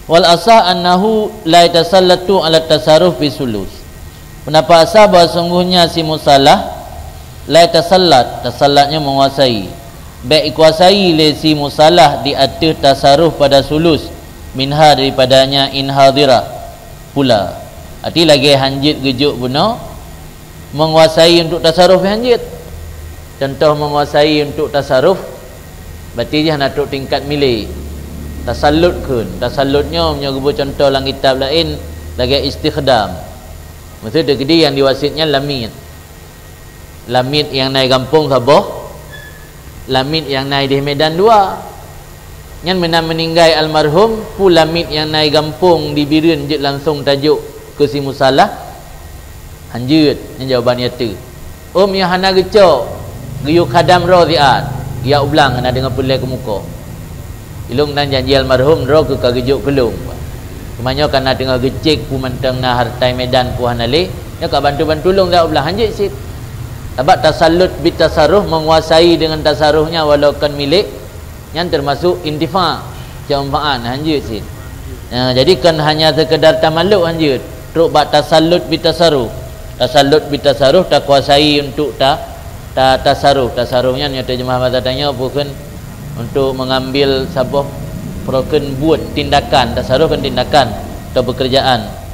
Wal asah annahu la yatasallatu ala tasarruf fi sulus. Pendapat asah bahwa sungguhnya si musalah la yatasallat, tasallat nyan menguasai. Bèk ikuasai lé si musalah di ateueh tasarruf pada sulus, minha, daripadanya, in hadirah pula. Arti lagèe hanjeuet geujok bunoe, menguasai untuk tasarruf hanjeuet. Contoh menguasai untuk tasarruf, berarti jih hana trok tingkat milék. Tasallut kheun. Tasallut nyoe meunyoe geubri contoh lam kitab laén lagèe istikhdam. Maksud teukeudi nyang diwasiet nyan lamiet. Lamiet nyang na i gampông saboh, lamiet nyang na i déh Medan dua. Nyan meunan meuninggai almarhum, peue lamiet nyang na i gampông di Bireuen jeuet langsong tajok keu si musalah? Hanjeuet, nyan jawaban nyata. Ôm nyang hana geucok, geuyue khadam droe siat, geujak u blang, hana deungoe peureulée keumukoh. Ilôn meunan janji almarhum droe keu ka geujok keu lôn. Teuma nyoe ka na teungoh geucek peue mantong na hareuta Medan peue hana lé, nyoe ka bantu-bantu lôn siat u blang, hanjeuet cit. Sabab tasallut bit tasarruf, menguasai dengan tasarrufnya walau kon milék, nyan teumasuk intifa, cok manfaat, hanjeuet cit. Nah, jadi kon hanya sekedar tamaluk hanjeuet, trok bak tasallut bit tasarruf. Tasallut bit tasarruf, takuasai untuk ta-, ta-, tasarruf. Tasarruf nyan nyang teujeumah basa tanyoe peue kheun, untuk mengambil saboh peue kheun buet, tindakan. Tasarruf kan tindakan atau pekerjaan.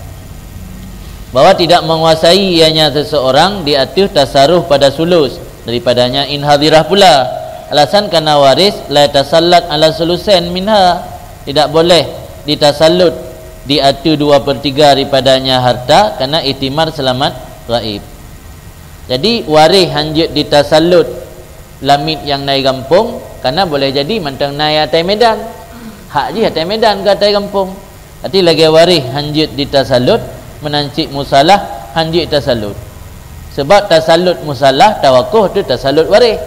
Bahwa tidak menguasai ianya seseorang di ateueh tasarruf pada sulus, daripadanya in hadirah pula. Alasan karena waris la tasallat ala sulusen minha, tidak boleh ditasallut di ateueh dua per tiga daripadanya harta, karena ihtimal selamat gaib. Jadi, waréh hanjeuet ditasallut lamiet nyang na i gampông, karena boleh jadi mantong na i atai Medan. Hak jih atai Medan keu atai gampông. Berarti lagée waréh hanjeuet ditasallut, meunan cit musalah hanjeuet tasallut. Sebab tasallut musalah tawakoh teu tasallut waréh.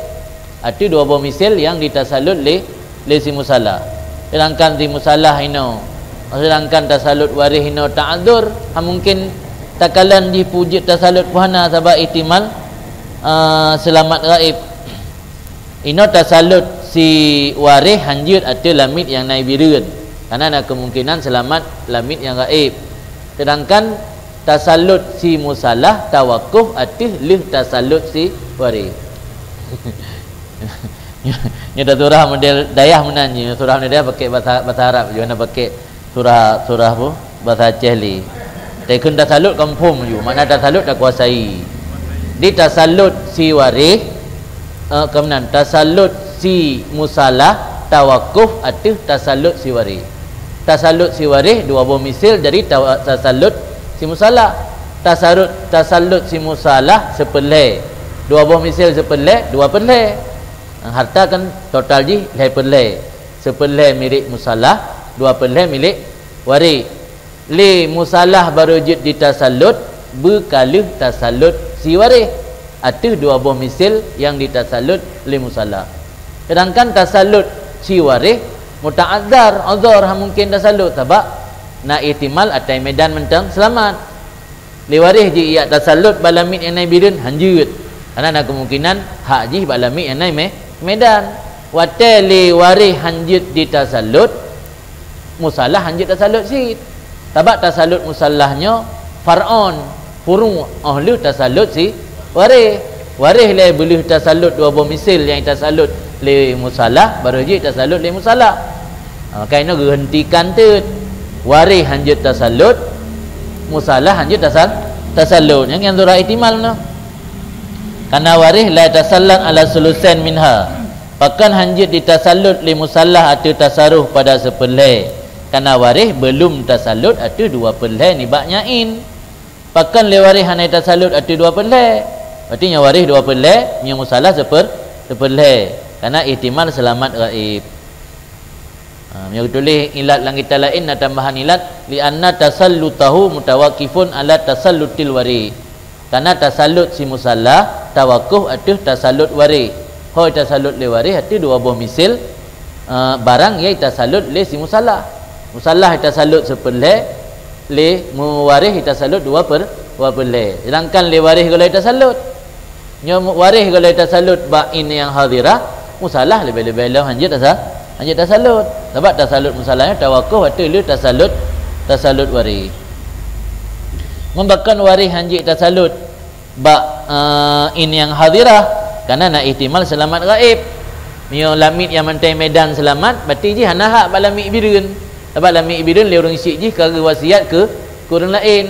Ateueh dua boh misil nyang ditasallut lé, lé si musalah. Sedangkan si musalah inoe, sedangkan tasallut waréh inoe ta'adzur, ha mungken takalon jih peue jeuet tasallut peue hana sabab ihtimal, eh, seulamat gaib. Inoe tasallut si waréh hanjeuet ateueh lamiet nyang na i Bireuen, karena na kemungkinan seulamat lamiet nyang gaib. Sedangkan tasallut si musalah tawakoh ateueh lheueh tasallut si waréh. Nyoe tasurah model dayah meunan nyoe, surah model dayah pakai basa, basa Arab, jih hana pakai surah, surah apa? Basa Aceh lé. Takheun tasallut confirm ju, makna tasallut takuasai. Di tasallut si waréh, eh, keunan tasallut si musalah tawakoh ateueh tasallut si waréh. Tasallut si waréh dua boh misil dari tawa-, tasallut si musalah. Tasallut, tasallut si musalah seupeureulée. Dua boh misil seupeureulée, dua peureulée. Harta kan total jih lhée peureulée. Seupeureulée milék musalah, dua peureulée milék waréh. Lé musalah barô jeuet ditasallut, beukaleuh tasallut si waréh ateueh dua boh misil nyang ditasallut lé musalah. Sedangkan tasallut si waréh muta'adzar, uzur, ha mungken tasallut sabab na ihtimal atai Medan mantong seulamat. Lé waréh jih ijak tasallut bak lamiet nyang na i Bireuen, hanjeuet. Karena na kemungkinan hak jih bak lamiet nyang na i Me-, Medan. Watée lé waréh hanjeuet ditasallut, musalah hanjeuet tasallut cit. Sabab tasallut musalah nyoe far'on, furu', óh lheueh tasallut si waréh. Waréh lé beuleueh tasallut dua boh misil nyang tasallut lé musalah, barô jih tasallut lé musalah. Ha, maka inoe geuheuntikan teut. Waréh hanjeuet tasallut, musalah hanjeuet tasal-, tasallut. Nyang, nyang surah ihtimal nyoe. Karena waréh la tasallat ala sulusen minha. Pakon hanjeuet ditasallut lé musalah ateueh tasallut pada seupeureulée? Karena waréh beulom tasallut ateueh dua peureulée nibak nyan. Pakon lé waréh hana tasallut ateueh dua peureulée? Berarti nyoe waréh dua peureulée, nyoe musalah seupeur-, seupeureulée. Karena ihtimal seulamat gaib. Ha, meunyoe geutuléh ilat lam kitab laén na tambahan ilat, "Li anna tasallutahu mutawaqqifun ala tasallutil waréh." Karena tasallut si musalah tawakoh ateueh tasallut waréh. Ho tasallut lé waréh ateueh dua boh misil, eh, barang nyang tasallut lé si musalah. Musalah tasallut seupeureulée, lé mu-, waréh tasallut dua per-, dua peureulée. Sedangkan lé waréh gohlom tasallut. Nyoe mu-, waréh gohlom tasallut bak in nyang hadirah, musalah leubeh-leubeh lom hanjeuet tasa-, hanjeuet tasallut. Sabab tasallut musalah nyoe tawakoh ateueh lheueh tasallut, tasallut waréh. Meubakon waréh hanjeuet tasallut bak, eh, in nyang hadirah, karena na ihtimal seulamat gaib. Meunyoe lamiet nyang mantong i Medan seulamat, berarti jih hana hak bak lamiet Bireuen. Sabab lamiet Bireuen lé ureuëng syiek jih ka geuwasiat keu, keu ureuëng laén.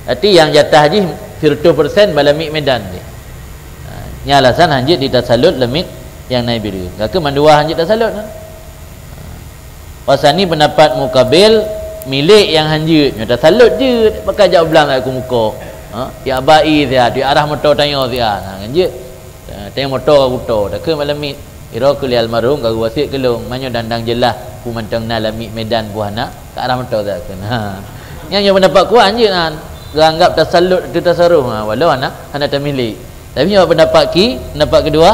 Berarti nyang jatah jih seratus persen bak lamiet Medan jih. Ha, nyan alasan hanjeuet ditasallut lamiet nyang na i Bireuen. Ka keuh mandua hanjeuet tasallut, ha. Wasani, pendapat mukabil, milék nyang hanjeuet, nyoe tasallut jeuet, pakon jak u blang lat keu mukoh. Ha, jak bai siat, jak arah moto tanyoe siat. Ha, hanjeuet. Ha, tanyoe moto ka kuto, takheun bak lamiet. Iro keu lé almarhum ka geuwasiat keu lôn, meunyoe dang-dang jeulaih Peue mantong na lamiet Medan peue hana, ka arah meuto that kheun. Ha. Nyan nyang pendapat kuat anjeuk nyan. Geuanggap tasallut teu tasaruf. Ha, walau hana, hana tamilék. Tapi nyoe pendapat ki, pendapat kedua,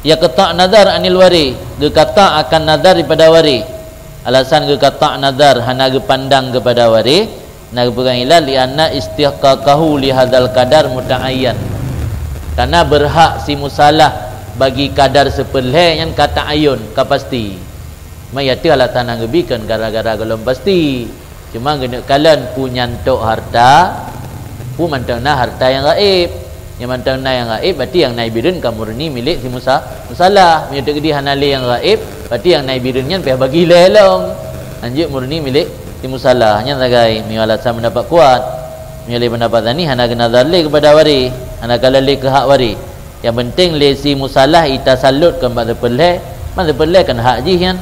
yaqta' nazar anil warith, geukata' akan nazar daripada warith. Alasan geukata' nazar hana geupandang kepada warith, na geupeugah ilat, "Li anna istihqaqahu li hadzal qadar muta'ayyan." Karena berhak si musalah bagi kadar seupeureulhèe nyan ka ta'ayyun, ka pasti. Meuiyateue alasan nyang geubi kon gara-gara gohlom pasti. Cuma geuneuk kalon peue nyan tok harta, peue mantong na harta nyang gaéb. Nyang mantong na nyang gaéb, berarti nyang na i Bireuen ka murni milék si musa-, musalah. Meunyoe teuk geubi hana lé nyang gaéb, berarti nyang na i Bireuen nyan payah bagi lé lom. Anjeuk murni milék si musalah. Nyan sagai meunyoe alasan pendapat kuat. Meunyoe lé pendapat tani hana geunazar lé kepada warith, hana kalon lé keu hak warith. Nyang penting lé si musalah itasallut kon bak seupeureulhèe, man seupeureulhèe kan hak jih nyan.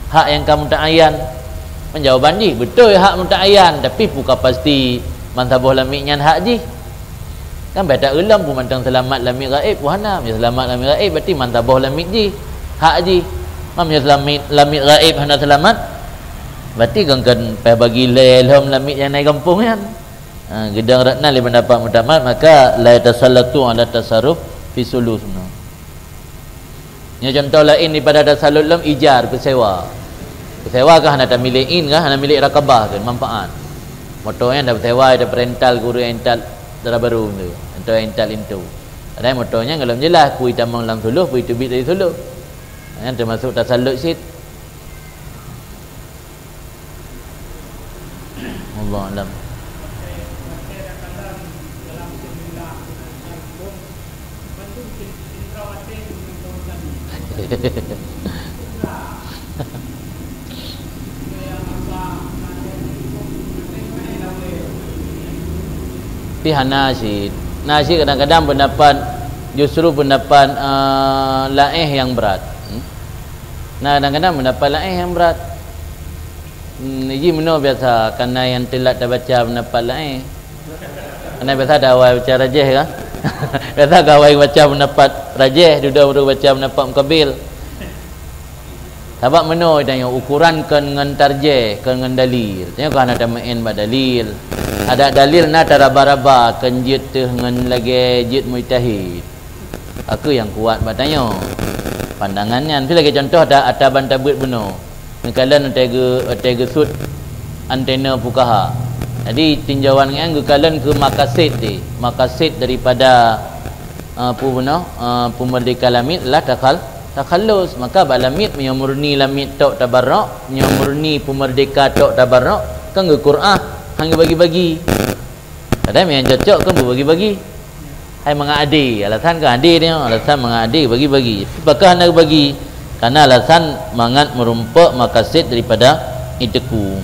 Hak nyang ka muta'ayyan. Man jawaban jih, beutôi hak muta'ayyan, tapi peue ka pasti man saboh lamiet nyan hak jih. Kan bèk taeu lom peue mantong seulamat lamiet gaéb, peue hana. Meunyoe seulamat lamiet gaéb, berarti man saboh lamiet jih, hak jih. Man meunyoe seulamat, lamiet gaéb hana seulamat, berarti kan, kan payah bagi lé lom lamiet nyang na i gampông nyan. Ha, geudong rot na lé pendapat mutamat, maka la yatasallatu ala tasarruf fi sulus. Nyoe contoh laén daripada tasallut lom ijar, peusewa. Peusewa kah hana tamilék in kah, hana milék rakabah kah, manfaat. Moto nyan tapeusewa, taparental keu ureueng intat dara barô tu, atau intat linto. Padahai moto nyan gohlom jeulaih, peue itamong lam suluh, peue iteubiet dari suluh. Nyan teumasuk tasallut cit. Wallahu a'lam. Tapi hana cit. Na cit kadang-kadang pendapat, justru pendapat, eh, laéh nyang brat. Hmm? Na kadang-kadang pendapat laéh nyang brat. Hmm, jih meunoe biasa, karena nyang teulat tabaca pendapat laén. Karena biasa dah awai baca rajih kan? Biasa ka awai baca pendapat rajih, dudoe baru baca pendapat mukabil. Sabab meunoe tanyoe ukuran kon ngon tarjih, kon ngon dalil. Tanyoe ka hana tameu'en bak dalil. Adak dalil na taraba-raba kon jeuet teuh ngon lagée jeuet mujtahid. Aku nyang kuat bak tanyoe. Pandangan nyan. Pi lagée contoh ata, ata ban tabeuet bunoe. Neukalon watée geu-, watée geusut antena fukaha. Jadi tinjauan nyan geukalon keu makasid teuh. Makasid daripada, eh, pu-, bunoe, eh, peumerdeka lamiet adalah takhal-, takhallus. Maka bak lamiet meunyoe murni lamiet tok tabarok, meunyoe murni peumerdeka tok tabarok, kan geukur'ah, han geubagi-bagi. Padahai nyang cocok kan beubagi-bagi. Hai mangat adé, alasan kan adé nyoe, alasan mangat adé bagi-bagi. Pakon hana bagi? Karena alasan mangat meurumpok makasid daripada iteuku.